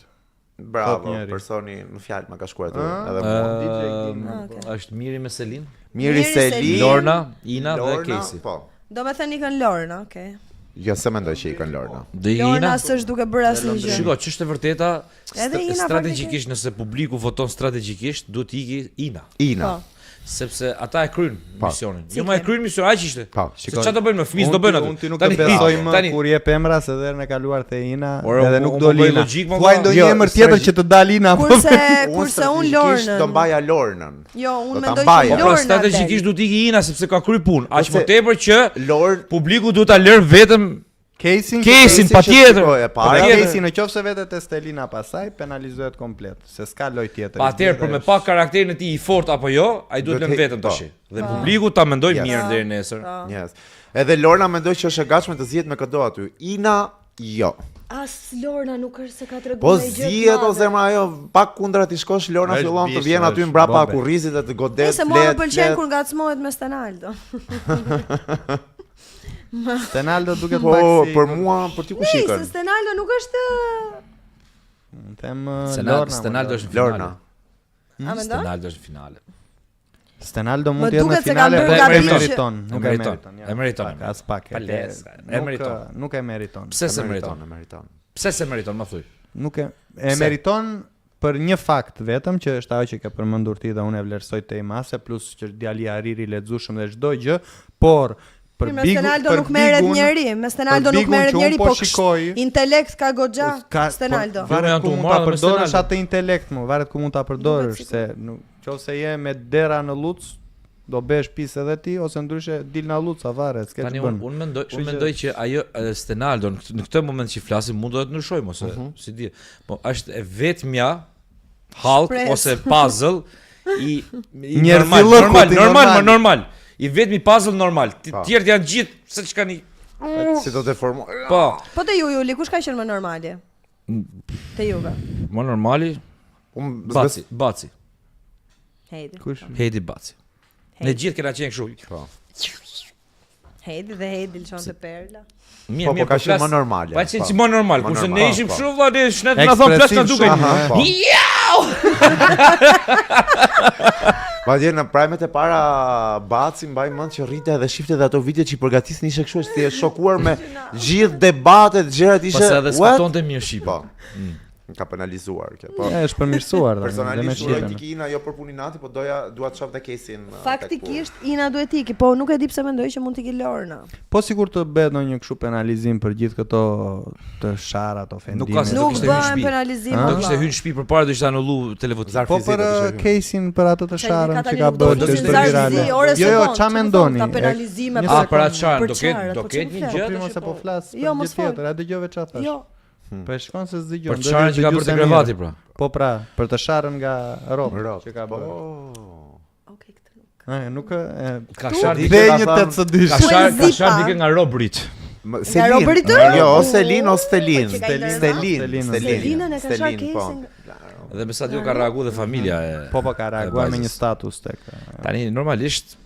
Bravo, Thot njeri. personi në fjalë ma ka shkruar aty, Ë? edhe mua. DJ Ëm, Gimbo. Ah, okay. Është Miri me Selin, Miri Miri Selin, Selin. Lorna, Ina dhe Lorna, Casey. Po. do me thënë ikën Lorna, okej. Jo, se mendoj që i kanë Lorna. Do i Ina? Lorna s'është duke bërë asnjë gjë. Shiko, ç'është e vërteta? Edhe Ina, strategjikisht nëse publiku voton strategjikisht, duhet të iki Ina, Ina. Po. sepse ata e kryen Po. misionin. Jo ma e kryen misionin, aq ishte. Po, Se çfarë do bëjnë me fëmijë, do Unë bëjnë ti- aty. Unë ti nuk të besoj më tani, kur jep emra se dhe herën e kaluar the Ina Ore, edhe unë- nuk unë do po bëj Lina. logjik, më Thuaj valla. ndonjë Jo, emër tjetër strate- që të dalë Ina. po. Kurse kurse unë strategjikisht Lornën. do mbaja Lornën. Jo, unë Do ta mendoj mbaja. që Po pra Lorna. strategjikisht duhet iki Ina sepse ka kry punë. Aq Ose- më tepër që Lorn publiku duhet ta lërë vetëm Casey Casey-n Casey që patjetër. shikoj e para. Po Patjetër. Casey në qoftë se vetet e Stelina pasaj penalizohet komplet, se s'ka lojë tjetër. Pa atëherë për me pa karakterin e tij i fortë apo jo, ai duhet Duhet lënë he- vetëm po. tash. Dhe publiku ta mendoj Yes. mirë deri nesër. Yes. Edhe Lorna mendoj që është e gatshme të zihet me këdo aty. Ina jo. As Lorna nuk është se ka treguar Po ndonjë gjë të zihet o madhe. zemra ajo, pak kundra ti shkosh Lorna Është fillon të bishë, vjen aty është mbrapa bombe. kurrizit dhe të godet. Nëse mua më flet, pëlqen flet. kur ngacmohet me Stenaldo. Stenaldo duket Po pak si për mua, për ti kush Nëse ikën? Stenaldo nuk është Unë them eh, Stenaldo, Lorna. Stenaldo më është në finale. Lorna. A mendon? Stenaldo është në finale. Stenaldo Më mund të jetë në duket se finale, kanë po bërë e gabim që- meriton, nuk e E meriton, meriton. ja. e meriton, Pak, As pak. e Pa ke- les, e nuk, meriton. eh, Nuk e meriton. Pse se meriton? E meriton. Pse se meriton, më thuj. Nuk e e Pse? meriton për një fakt vetëm që është ajo që ke përmendur ti dhe unë e vlerësoj te mase plus që është djali i arrir i lexueshëm dhe çdo gjë, por për Me Bigu, Stenaldo për nuk merret Bigun- njeri, me Stenaldo për nuk Bigun merret që unë njeri, po po ksh- shikoj- intelekt ka goxha Ka- Stenaldo. Po, varet Jo, ku janë mund të ta marrë me përdorësh Stenaldo. atë intelekt mu, varet ku mund ta përdorësh sikur. se nuk qofse je me dera në lluc, do besh pis edhe ti ose ndryshe dil na lluca varet, s'ke Tani ç'bën. unë un mendoj, Kështu unë që- mendoj që ajo e, Stenaldo në këtë, në këtë moment që flasim mund do të ndryshojmë ose Mhm. si di. Po është e vetmja hallk Shpresë. ose puzzle i, i Njerëzillëkut, normal, normal, i normal, normal. më normal. I vetmi puzzle normal. Ti Po. tjerët janë gjithë se çka një. Si do të formo. Po, Po te ju Juli, kush ka qenë më normali? Te juve. më normali Unë Baci, Baci, Heidi. Kush? Heidi Baci. Ne gjithë kena qenë kështu. Po. Heidi dhe Heidi lëshon të perla. Mirë, Po, po mirë, ka qenë flas- më normale. Pa qenë po. si më normal, Më kurse normal, ne ishim po. kështu valla, ne shnet na thon plas na Ekspresiv duke. shumë, Aha, po. Jau! Madje në primet e para Baci mbaj mend që rrite edhe shifte dhe ato videot që i përgatisnin ishe kështu, si e shokuar me gjithë debatet, gjërat ishe. Pas edhe what? s'kuptonte mirë shqip. Po. Më Ka penalizuar kjo. Po. E, është përmirësuar tani, dhe me Personalisht uroj shqipen. ti Ina jo për punin nati, po doja dua të shoh dhe Kesin. uh, tek Faktikisht Ina duhet iki, po nuk e di pse mendoj që mund të iki Lorna. Po sikur të bëhet ndonjë kështu penalizim për gjithë këto të sharat, ofendimet. Nuk ka se do Nuk kishte hyrë në bëhen shtëpi. penalizim. Ha? Do valla. kishte hyrë në shtëpi përpara do ishte anullu televotim. Zarf Po fizik për do kishte uh, hyrë. Casey-n për atë të Çaj, sharën ka që tani ka nuk do bërë do që kishte është zarf virale. zi, ore Jo, jo, sekond, ça ç'më mendoni? thonë këta penalizime E, për- A një për atë sekond. çfarë Për do ketë çfarë, do po ketë ç'më një flet? gjë Po primo tash, se po flas për Jo, mos gjë fol. tjetër, a dëgjove çfarë thash? Jo, Po e shikon se s'dëgjon. Për do çfarë të që ka dëgju bërë se te mirë. krevati pra. Po pra, për të sharën nga rob Rob. që ka Po. bërë. Okej, këtë nuk. E, nuk e Ka shar Di dike Dhe që ta një tham- 82. ka shar ka Zipa. shar dike nga robrit. Më- Nga Selin. Robert? Jo, o Selin o Stelin. Po që ka i Stelin, Stelin, Stelin. Selinën e ka shar Stelin, po. Casey-n. Dhe me sa dio ka reaguar dhe familja e Po po ka reaguar e me një vajzës. status tek. e, Tani normalisht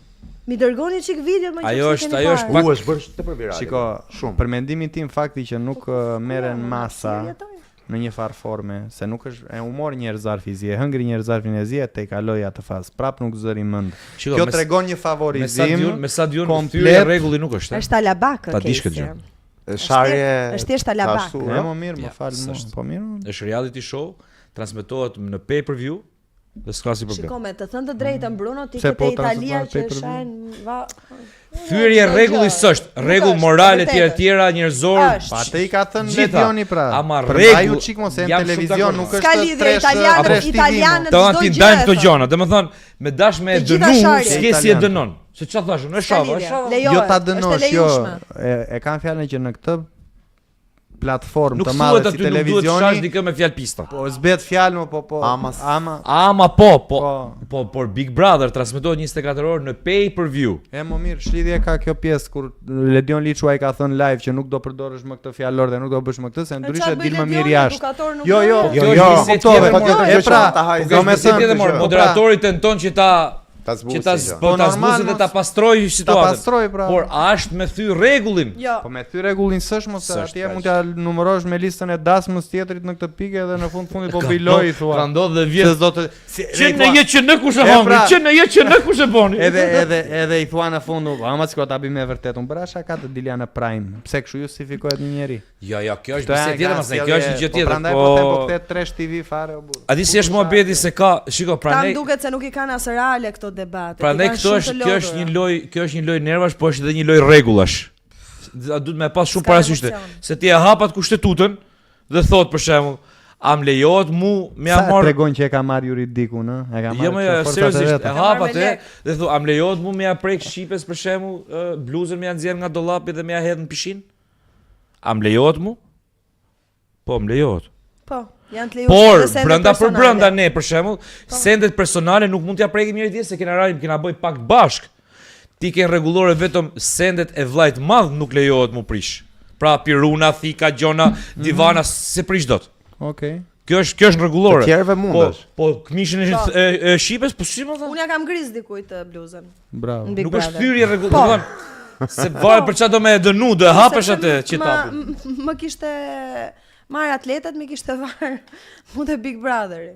Mi dërgoni çik video më Ajo qoftë se është- keni ajo është parë. pak- U është bërë tepër virale. Shiko, shumë. për mendimin tim fakti që nuk Po, eh, merren masa Jetoj. në një farë forme, se nuk është e humor një herë zarfi i zi, e hëngri një herë zarfin e zi e te kaloi atë fazë. Prap nuk zëri mend. Shiko, Kjo me- tregon një Me sa favorizim. diun, me sa diun komplet. thyrje rregulli nuk është. e? Është alabak Ta dish këtë case-i. gjë. Sharje. është thjesht alabak. ashtu, E ë? më mirë, më Ja, fal mua. s'është. Po mirë. Është reality show, transmetohet në pay-per-view dhe s'ka si problem. Shiko me të thënë të drejtën Bruno, ti Pse ke po te Italia transmetohet që pay-per-view? shajn va Thyerje Çdo rregulli gjë. s'është, Nuk rregull është, morale e etj vërtetë. etj njerëzor. Është. Pa atë i ka thënë Gjitha. Ledioni pra. Ama Përmbaju rregull- çik mos e në jam shumë televizion dakord. nuk S'ka është lidhje, tresh italianët- tresh TV. mo. italianët Të çdo ti gjë ndajmë e këto thon. gjëra, domethënë me dash me e Të gjitha dënu, sharje. s'ke si e Italian. dënon. Se çfarë thash unë, e S'ka shava, e lidhje. shava. Lejohet, Jo ta është e dënosh, jo. lejushme. E, e kam fjalën që në këtë platformë Nuk të thuhet madhe si aty nuk duhet të shash televizioni, dikë me fjalë pista. po zbet fjalë mo, po po. Ama s- ama Ama po, po, Po. po, por Big Brother transmetohet 24 orë në pay-per-view. E më mirë, shlidhje ka kjo pjesë kur Ledion Liçu ai ka thënë live që nuk do përdorësh më këtë fjalor dhe nuk do bësh më këtë se ndryshe çfarë bëj dil më Ledioni, mirë jashtë. edukator nuk Jo, jo, bëhet? Jo, Kjo jo, është bisedë kuptove, tjetër, patjetër E gjë që pra, ta haj. Po do kjo me është bisedë thënë, tjetër, mor, po pra, moderatori tenton që ta Ta zbusi që ta gjë. po Po, ta normal, zbusi dhe mos- ta pastroj ta situatën. pastroj pra. Por a është me thy rregullin? Jo. Po me thy rregullin s'është mos se S'është, atje kaq. mund t'ja numërosh me listën e dasmës tjetrit në këtë pikë edhe në fund fundit po Ka bëj lojë ndodh- thua. Ka ndodhur dhe Se vjet. s'do të si, Që i në thua- një që në kush e E, hongri, pra- që në një që në kush e boni. Edhe edhe edhe i thua në fund, "U, ama sikur ta bëj me vërtet, unë bëra shaka të dilja në Prime. Pse kështu justifikohet një njeri? Jo, jo, kjo është Këto janë bisedë tjetër, kanë masnej, kjo është një gjë po tjetër. Prandaj po them po Po kthehet trash TV fare o burr. A di si është muhabeti se ka, shiko, Ta prandaj më duket se nuk i kanë as reale këto debate. i Prandaj kanë këto shumë është të kjo është lodhura. një lojë, kjo është një lojë nervash, po është edhe një lojë rregullash. A duhet me pas shumë S'ka parasysh emocion. se ti e hapat kushtetutën dhe thot për shembull, a më lejohet mu me ja Sa marr tregon që e ka marr juridikun, ë? E ka marrë Jo, më kështu forcat e seriozisht, e veta. Ka marrë hap me atë lek. dhe thu, a më lejohet mu me ja prek shqipes për shembull, ë, bluzën me ja nxjerr nga dollapi dhe me ja hedh në pishinë? A më lejohet mu? Po, më lejohet. Po, janë të lejushme Por edhe sendet brenda për personale. brenda ne për shembull, sendet personale nuk mund t'ja prekim njëri tjetrin se kena rajm, kena bëj pak bashk. Ti ke rregullore vetëm sendet e vllajt madh nuk lejohet mu prish. Pra piruna, thika, gjona, divana se prish dot. Okej. Kjo është kjo është në rregullore. Të tjerëve Po, mundesh. po këmishën e, Po. e, e shqipes, po si më thon? Unë ja kam gris dikujt të bluzën. Bravo. Në Big Nuk është Brother. thyrje rregull, Po. do të se varet për çfarë do me e dënu, do e hapësh Sepse atë që ma- tapin. m- Më kishte marr atletet, më kishte varë mu te Big Brotheri.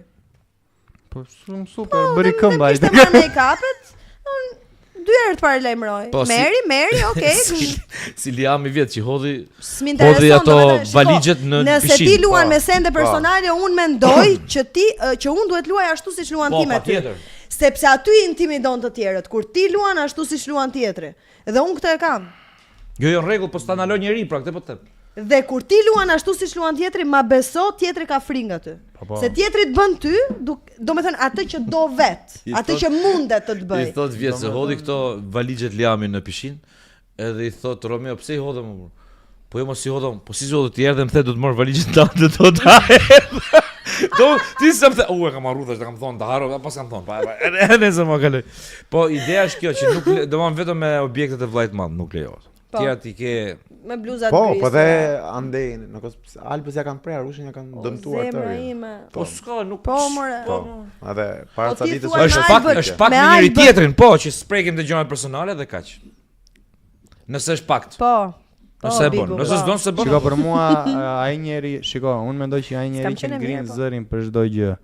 Po shumë super, Po, bëri dhe- këmba dhe ai. Kishte marrë make-upet, unë dy herë të paralajmëroj. Po, si- Meri, Meri, okay, Si, si Liami vjet që hodhi S'mi intereson, hodhi ato domethënë, shiko, valigjet në Nëse pishinë. ti luan Po, me sende po. personale, unë mendoj që ti ë, që unë duhet luaj ashtu siç luan Po, ti me ty. patjetër. Sepse aty intimidon të tjerët, kur ti luan ashtu siç luan tjetri. Dhe unë këtë e kam. Jo, jo, në rregull, po s'ta ndalon njeri, pra këtë po të them. Dhe kur ti luan ashtu siç luan tjetri, ma beso tjetri ka frikë nga ty. Po, po. Se tjetri të bën ty, duk, do me thënë atë që do vet, I atë thot- që mundet të të bëj. I thot vjet se hodhi këto valigjet Liami në pishinë, edhe i thot Romeo, pse i hodhe më burr? Po jo mos i hodhëm, po si zoti ti erdhe më the do të marr valigjet tënde do ta hedh. Do ti sa më the, u e kam harruar tash, ta kam thonë, ta harroj, pas kam thonë, pa, pa, edhe nëse më kaloj. Po ideja është kjo që nuk le- do të vetëm me objektet e vllajt madh nuk lejohet. Po. Tjera ti ke Me bluzat Po, gris. po dhe andej, në kos Alpës ja kanë prerë, Rushin ja kanë dëmtuar Zemra tërë. ime. Po s'ka, nuk Po, more. Po, edhe para Po ca ti ditësh thua Është me pak, Albën- është pak me me njëri Albën- tjetrin, po, që s'prekim të gjërat personale dhe kaq. Nëse është pakt. Po. Po, Nëse e bën, Bigu, nëse po. s'don se bën. Shiko për mua ai njeri, shiko, unë mendoj që ai njeri S'kam që qenë e ngrin mirë, po. zërin për çdo gjë,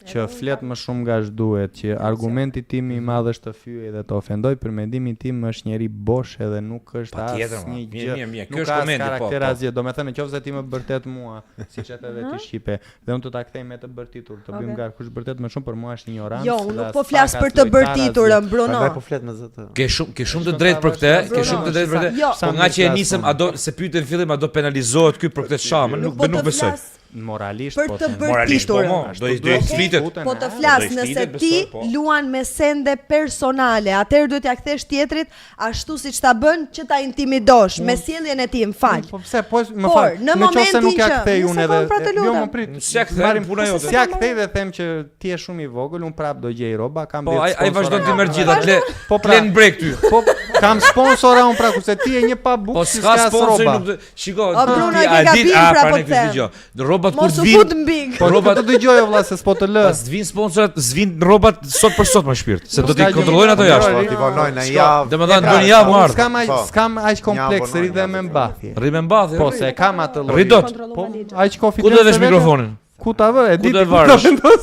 që flet më shumë nga ç'duhet, që argumenti tim i madh është të fyej dhe të ofendoj, për mendimin tim është njeri bosh edhe nuk është Patjetër, ma. asnjë Mirë, gjë. mirë, mirë. Ky Nuk është ka as komenti, po, karakter po. asgjë. Domethënë nëse ti më bërtet mua, siç e the edhe ti shqipe, dhe unë të ta kthej me të bërtitur, të bëjmë Okej. gar kush bërtet më shumë për mua është ignorant. Jo, unë nuk po flas për të bërtiturën, Bruno. Prandaj po flet me zë të. Ke shumë ke shumë të drejtë për këtë, ke shumë të drejtë për këtë. Jo. Po nga që e nisëm, a do se pyetën në fillim a do penalizohet ky për këtë shamën, nuk po nuk të besoj. flas Moralisht për po të them. Moralisht po bërtiturën. mo, do i do i Okej? flitet. Po të flas Do i nëse flitet, ti besoj, po. luan me sende personale, atëherë duhet t'ja kthesh tjetrit ashtu siç ta bën që ta intimidosh me sjelljen e tij, më fal. Po pse po më Por, fal. në në qoftë se momentin nuk ja që- kthej një unë edhe. sekond, pra të Jo, lutem. më prit. S'ja kthej, Marrim puna jote. S'ja kthej dhe them që ti je shumë i vogël, unë prap do gjej rroba, kam Po 10 ai ai sponsora. vazhdon ti merr gjitha, tle. Po pra. Klen break ty. Po Kam sponsora unë pra kurse ti je një pa bukë Po si s'ka s'ka sponsor rroba. nuk do. Shiko, O, Bruno, ti e ke a gabim, dit- a, pra, pra, po ne të them. dëgjoj. Rrobat kur Mos u vin, fut në big. Po Rrobat- të dëgjoj o vlla se s'po të lë. pas të vinë sponsorat, s'vin rrobat sot për sot më shpirt, se do S'ka t'i gjë. kontrollojnë ato jashtë. Po, ti vonojnë në javë. Domethënë E pra, do një javë Unë ardh. S'kam aq Po. s'kam aq kompleks Një rri dhe vonojnë, me një mbathje. Rri me mbathje. Po rri. se e kam atë lloj. Rri dot. Kontrollo Po valixhet. aq Ku do konfidencë. e vesh te vetja? mikrofonin? Ku ta vë? E Ku di do e ti ku ta varësh? vendos.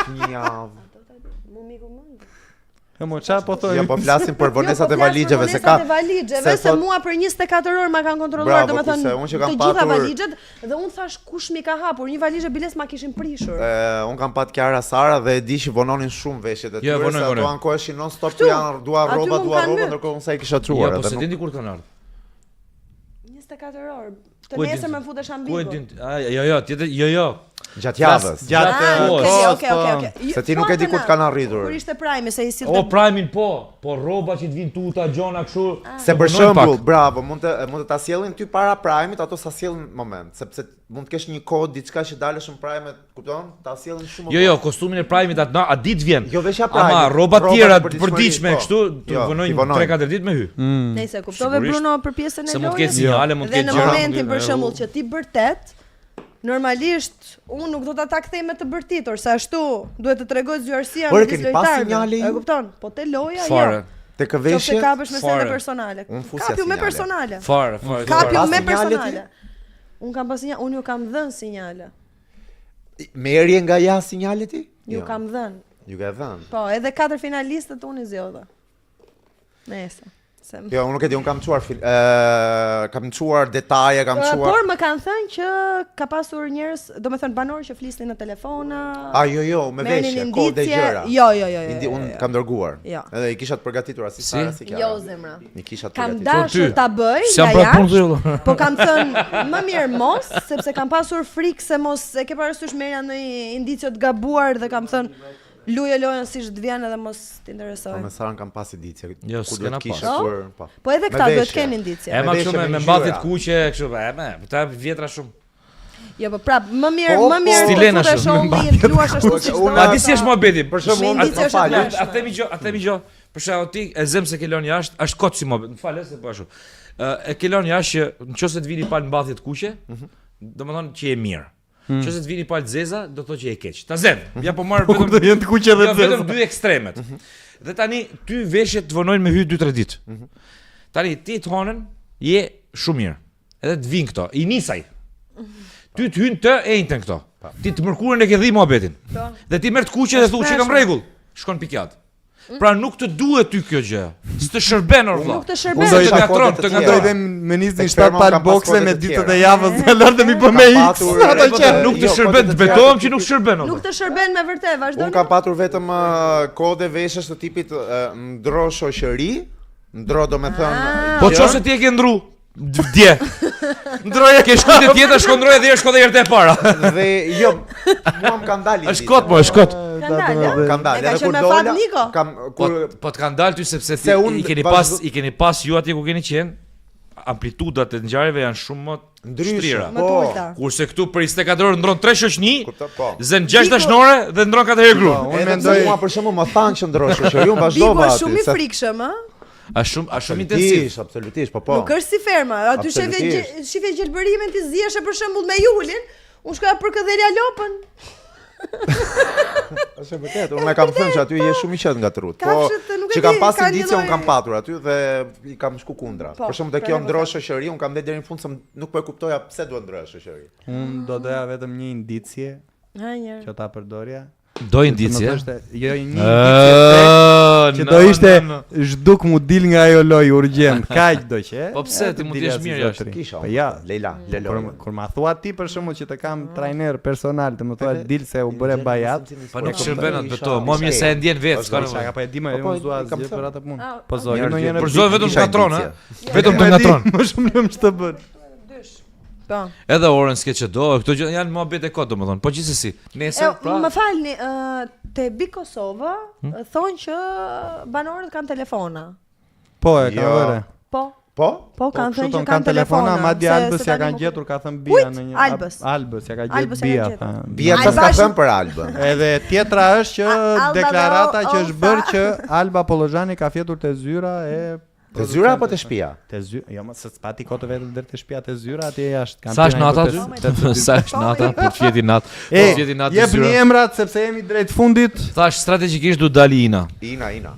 Një javë. Mu miku mend. E mo ça po thoj? Jo, po flasim për vonesat Jo, e po flas për valixheve se ka vonesat e valixheve, se se, thot- mua për 24 orë ma kanë kontrolluar, Bravo, domethënë kurse unë që kam të gjitha patur- valixhet dhe unë thash kush mi ka hapur, një valixhe biles ma kishin prishur. E, unë kam pat Kiara Sara dhe e di që vononin shumë veshjet e Jo, tyre, vonojnë, se ato vonojnë. ankoheshin non stop Këtu, ku janë dua aty rroba, mu dua kanë rroba, my. ndërkohë unë sa i kisha Jo, çuar po edhe se nuk din ti kur kanë ardhur. 24 orë. Të Ku e din nesër ti? më futesha Ku e mbi. din? A, jo, jo, tjetër, jo, jo. gjatë javës. Gjatë Ah, Po, okay, kohës, okay, po. okay, okay. Se ti nuk e di kur të kanë arritur. Kur ishte Prime, se i sillte O Prime-in po, po rroba që të vinë tuta, gjona kështu. Se për vonojnë shembull, pak. bravo, mund të mund të ta sjellin ty para Prime-it, ato sa sjellin në moment, sepse mund të kesh një kod diçka që dalësh në Prime, kupton? Ta sjellin shumë më Jo, jo, vonë. kostumin e Prime-it atë na, atë ditë vjen. Jo, veshja Ama Prime-it, rrobat rrobat tjera e të përditshmërisë, përditshme po. kështu, të Jo, t'i vonojnë vonojnë. 3-4 ditë me hy. Nëse kuptove Sigurisht. Bruno për pjesën e Se mund të ketë lojës. sinjale, mund të Dhe ketë në gjëra. momentin mund për të- shembull që ti bërtet, normalisht unë nuk do ta ta kthej me të bërtitur, se ashtu duhet të tregoj zgjuarsia Ore, midis keni pas lojtarëve. sinjale ju? E kupton? Po te loja Fare. jo. Te kë Qofse veshjet, kapesh me sende Fare. personale. Unë fusja Kapju me sinjale. personale. Fare, fare. Kapju Pas me sinjale ti? personale. Unë kam pas sinjale, unë ju kam dhënë sinjale. merje nga ja sinjale ti? Ju Jo. kam dhënë. Ju ka dhënë. Po, edhe katër finalistët unë i zgjodha. Nëse. Se Jo, unë nuk e di, unë kam çuar fil, ë, kam çuar detaje, kam Ë, çuar Por më kanë thënë që ka pasur njerëz, domethënë banorë që flisnin në telefona. A jo jo, me merrnin veshje, kode indicie. gjëra. Jo, jo, jo, jo. Indi, jo, unë jo. kam dërguar. Jo. Edhe i kisha të përgatitura si Si? Sara si Kiara. Jo zemra. I kisha të Kam përgatitura. dashur ty. ta bëj S'jam nga pra punë jashtë, thëllë. po kam thënë më mirë mos, sepse kam pasur frikë se mos e ke parasysh merja ndonjë indicio të gabuar dhe kam thënë luje lojën siç të vjen edhe mos Po t'interesoj. me Sarën kam pas indicie. Jo, ku s'kena duhet kisha pas. kur, po. Po edhe Me këta duhet veshje. kenë indicie. E ma Me kështu veshje, me me me mbathjet ngjyra. kuqe, kështu, e me, ta vjetra shumë. Jo, po prap, më mirë, Po, më mirë po. të Stilena futesh shumë, me all-in, të luash ashtu siç Unë- do. A di si është muhabeti? Për shembull, Me unë indicie më është fal, e A themi gjë, a themi gjë. Për shembull ti e zëm se ke lënë jashtë, është kot si muhabet. Më fal se po ashtu. Ë e ke lënë jashtë që nëse të vini pal mbathje të kuqe, domethënë që je mirë. Nëse të vini pal zeza, do të thotë që je keq. Ta zëm. Ja po marr Po ku vetëm do jenë të kuqe dhe Ja, të vetëm zeza. dy ekstremet. Dhe tani ty veshjet të vonojnë me hy 2-3 ditë. Tani ti të honën je shumë mirë. Edhe të vinë këto, i nisaj. Ty të hyn të enjten këto. Ti të mërkurën e ke dhi muhabetin. Po. Dhe ti merr të kuqe dhe thu që kam Shpeshme. rregull. Shkon pikat. Pra nuk të duhet ty kjo gjë. S'të shërben or vlla. Nuk të Unë shërben. do Të isha ngatron, kode të të Do i tjera. them më nisni Tek 7 ferma palë kam pas bokse kode me të ditët tjera. e javës dhe lërë dhe mi bë me Kam X. patur- Ato Po, që Nuk të Jo, shërben, kode të të tjera betohem të që nuk shërben. o Nuk vlla. të shërben me vërtet, vazhdoni. Unë kam patur vetëm ë, kode veshësh të tipit ë, ndro shoqëri, ndro do me thënë Ah. Po gjë. qose ti e ke ndru dje. Ndroje ke shku te tjetra, shko ndroje dhe herë shko dhe herë te e para. Dhe jo, mua më kanë dalë Është indicie. kot, po, është kot. Kanë dalë, Më Kanë dalë. E ka Edhe qenë kur me fat dola, Niko. kam Po, kur po të kanë dalë ty sepse ti Se unë i keni pas vazhdo- i keni pas ju atje ku keni qenë, amplitudat e ngjarjeve janë shumë më ndryshe, shtrira. Më të po. ulta. Kurse këtu për 24 orë ndron 3 shoqni, Kupto, po. zën 6 Biku- dashnore dhe ndron 4 herë gruan. Unë Edhe pse mendoj mua për shembull më thanë që ndro shoqëri, unë Bigu vazhdova është aty. shumë i se- frikshëm, ë? A shumë a shumë intensiv. Absolutisht, absolutisht, po po. Nuk është si ferma. Aty shife Absolutisht. gje- shife gjelbërimin ti ziheshe për shembull me Julin. Unë shkoja për këdhelja lopën. Është e vërtetë, unë e kam thënë që aty je shumë i qetë nga trut. Po, Kafshët, nuk e që kam di, pas kanë një indicie lloj- unë kam patur aty dhe i kam shku kundra. Po, Për shembull te pra kjo ne po ndro them. shoqëri, unë kam ndenjur deri në fund se m- nuk po e kuptoja pse duhet ndroja shoqëri. Unë do doja vetëm një indicie Ha një. që ta përdorja. Do Të më indicie. thoshte, jo një indicie tek, që do ishte zhduk mu dil nga ajo lojë urgjent. Kaq do që. Po pse, e, ti të mund të dilja jesh si mirë jashtë. zotri. Kisha. Po ja, Leila, Lelo. Kur, kur ma thua ti për shembull që të kam trajner personal, të më thua dil se u bëre bajat. Pa nuk shërben atë beto, më mirë se e ndjen vetë, s'ka Isha, nevojë. po e di më, Po, po, unë s'dua i kam asgjë thënë. për atë punë. Ah, Po zoj, Njerëz ndonjëherë Përzoj vetëm Kisha ngatron, ë. indicie. Vetëm të ngatron. Më shumë lëm ç'të bën. Po. Edhe orën s'ke që do, këto gjë janë muhabete kot domethënë. Po gjithsesi, E, nesër pra më falni, ë, te Big Kosova hm? thonë që banorët kanë telefona. Po e kanë Jo. vëre. Po, Po? po kanë kështu thënë që thonë, kanë telefona. madje se- Albës se ja tani kanë më- gjetur, ka thënë Bia Kujt? në një Albës. Albës ja ka gjetur Albës ja ka Bia. gjetur. tha. Bia Alba çfarë ka është- thënë për Albën? Edhe tjetra është që A- Alba deklarata dhe që o- është o bërë tha. që Alba Pollozhani ka fjetur te zyra e Te zyra apo te shtëpia? Te zyra, jo, më se s'pati kohë të vetëm deri te shtëpia te zyra atje jashtë. Kanë Sa është pirë nata një aty? 82. Sa është nata për të fjeti natë? E, Për të fjeti natë në jepni zyra. emrat sepse jemi drejt fundit. Thash strategjikisht duhet dali Ina. Ina, Ina.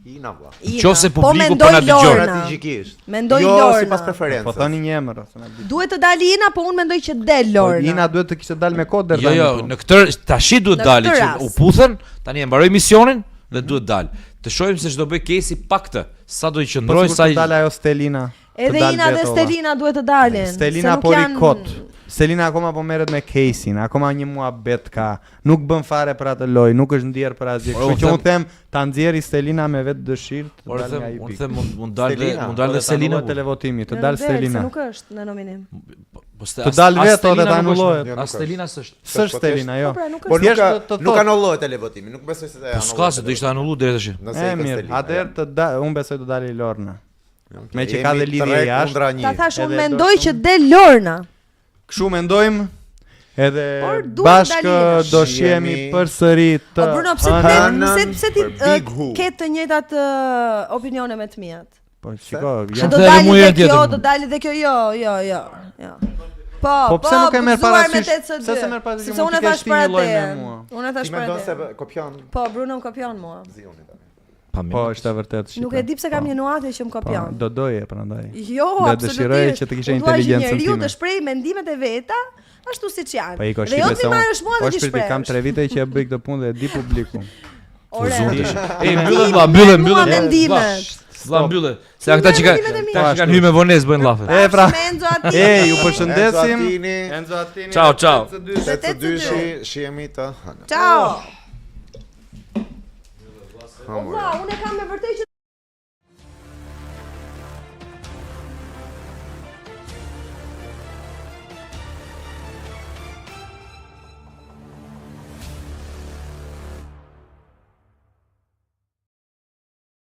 Ina vlla. Ina. Qofse Po publiku mendoj po na dëgjon. Lorna. Strategjikisht. Mendoj jo, Lorna. sipas preferencës. Po thoni një emër ose na di. Duhet të dali Ina, po unë mendoj që del Po Lorna. Ina duhet të kishte dalë me kohë deri Jo, tani. jo, po. në këtë tashi duhet Në dali këtë që rast. u puthen, tani e mbaroj misionin dhe duhet dal. Të shohim se ç'do bëj Kesi pa këtë. Sa do i Po qëndroj sikur sa të i dalë ajo Stelina. të Edhe dalë Ina dhe vetë, olla. Stelina duhet të dalin. se Stelina nuk po janë- rikot. Stelina akoma po merret me Casey-n, akoma një muhabet ka. Nuk bën fare për atë lojë, nuk është ndier për asgjë. Ore, Kështu unë që them- unë them ta nxjerri Stelina me vetë dëshirë të Ore dalë them, nga ai unë pikë. them mund mund dal dhe Stelina. mund dal dhe Selina. Po, televotimi, të Jo, dalë del, Se Stelina. nuk është në nominim. Po ste- Të as- dalë as vetë, o, dhe Stelina ta nuk është. anullohet. Jo, nuk As është. Stelina s'është. S'është Po, Stelina, jo. Po pra, nuk Po është. nuk Thjesht të- të nuk thot. anullohet televotimi, nuk besoj se Po s'ka se do ishte anullu deri tash. Nëse E i ka mirë, Stelina. atëherë të da, unë besoj të dali Lorna. jo. me që ka dhe Jemi lidhje tre jashtë. kundra një. Ta thash unë Edhe mendoj do që del Lorna. Kështu mendojmë. Edhe Por duhet bashkë dalin. do shihemi Shihemi. përsëri të O Bruno, pse hënën. te, hënën pse pse ti për ë, Big Who. ke të njëjtat ë, opinione me të miat? Po shiko, Që jam do Edhe dali mua dhe herën kjo, tjetër. do dali dhe kjo, jo, jo, jo. Jo. Po, Po pse nuk e merr gëzuar me parasysh? 82. Pse s'e merr parasysh? Sepse Mund unë e t'i kesh thash ti para një lloj te. me mua. Unë e Ti thash para mendon te. se kopjon Po, Bruno më kopjon mua. Zioni tani. Pa mirë. Po, është e vërtetë shiko. Nuk e di pse kam Po, një nuatje që më Po, kopjon. do doje prandaj. Jo, Do absolutisht. dëshiroje që të kishe Unë dua që inteligjencën njeriu time. të shpreh mendimet e veta ashtu siç janë. Po iko Dhe jo shqipe të se mi unë. marrësh mua Po dhe ti shpirti shpreh. kam 3 vite që e bëj këtë punë dhe e di publiku. Ore. Ej, mbyllë vlla, mbyllë, Ti mbyllë. merr mua mendimet. Vlla mbyllë. Se ata që kanë Mendimet e mia. ata që kanë hyrë me vonesë bëjnë llafe. E pra. Enzo Atini. E, ju përshëndesim. Enzo Atini. Enzo Atini. Ciao, ciao. 82. 82 shihemi të hënën. Ciao. Ha, more. Vlla, unë e kam me vërtet që.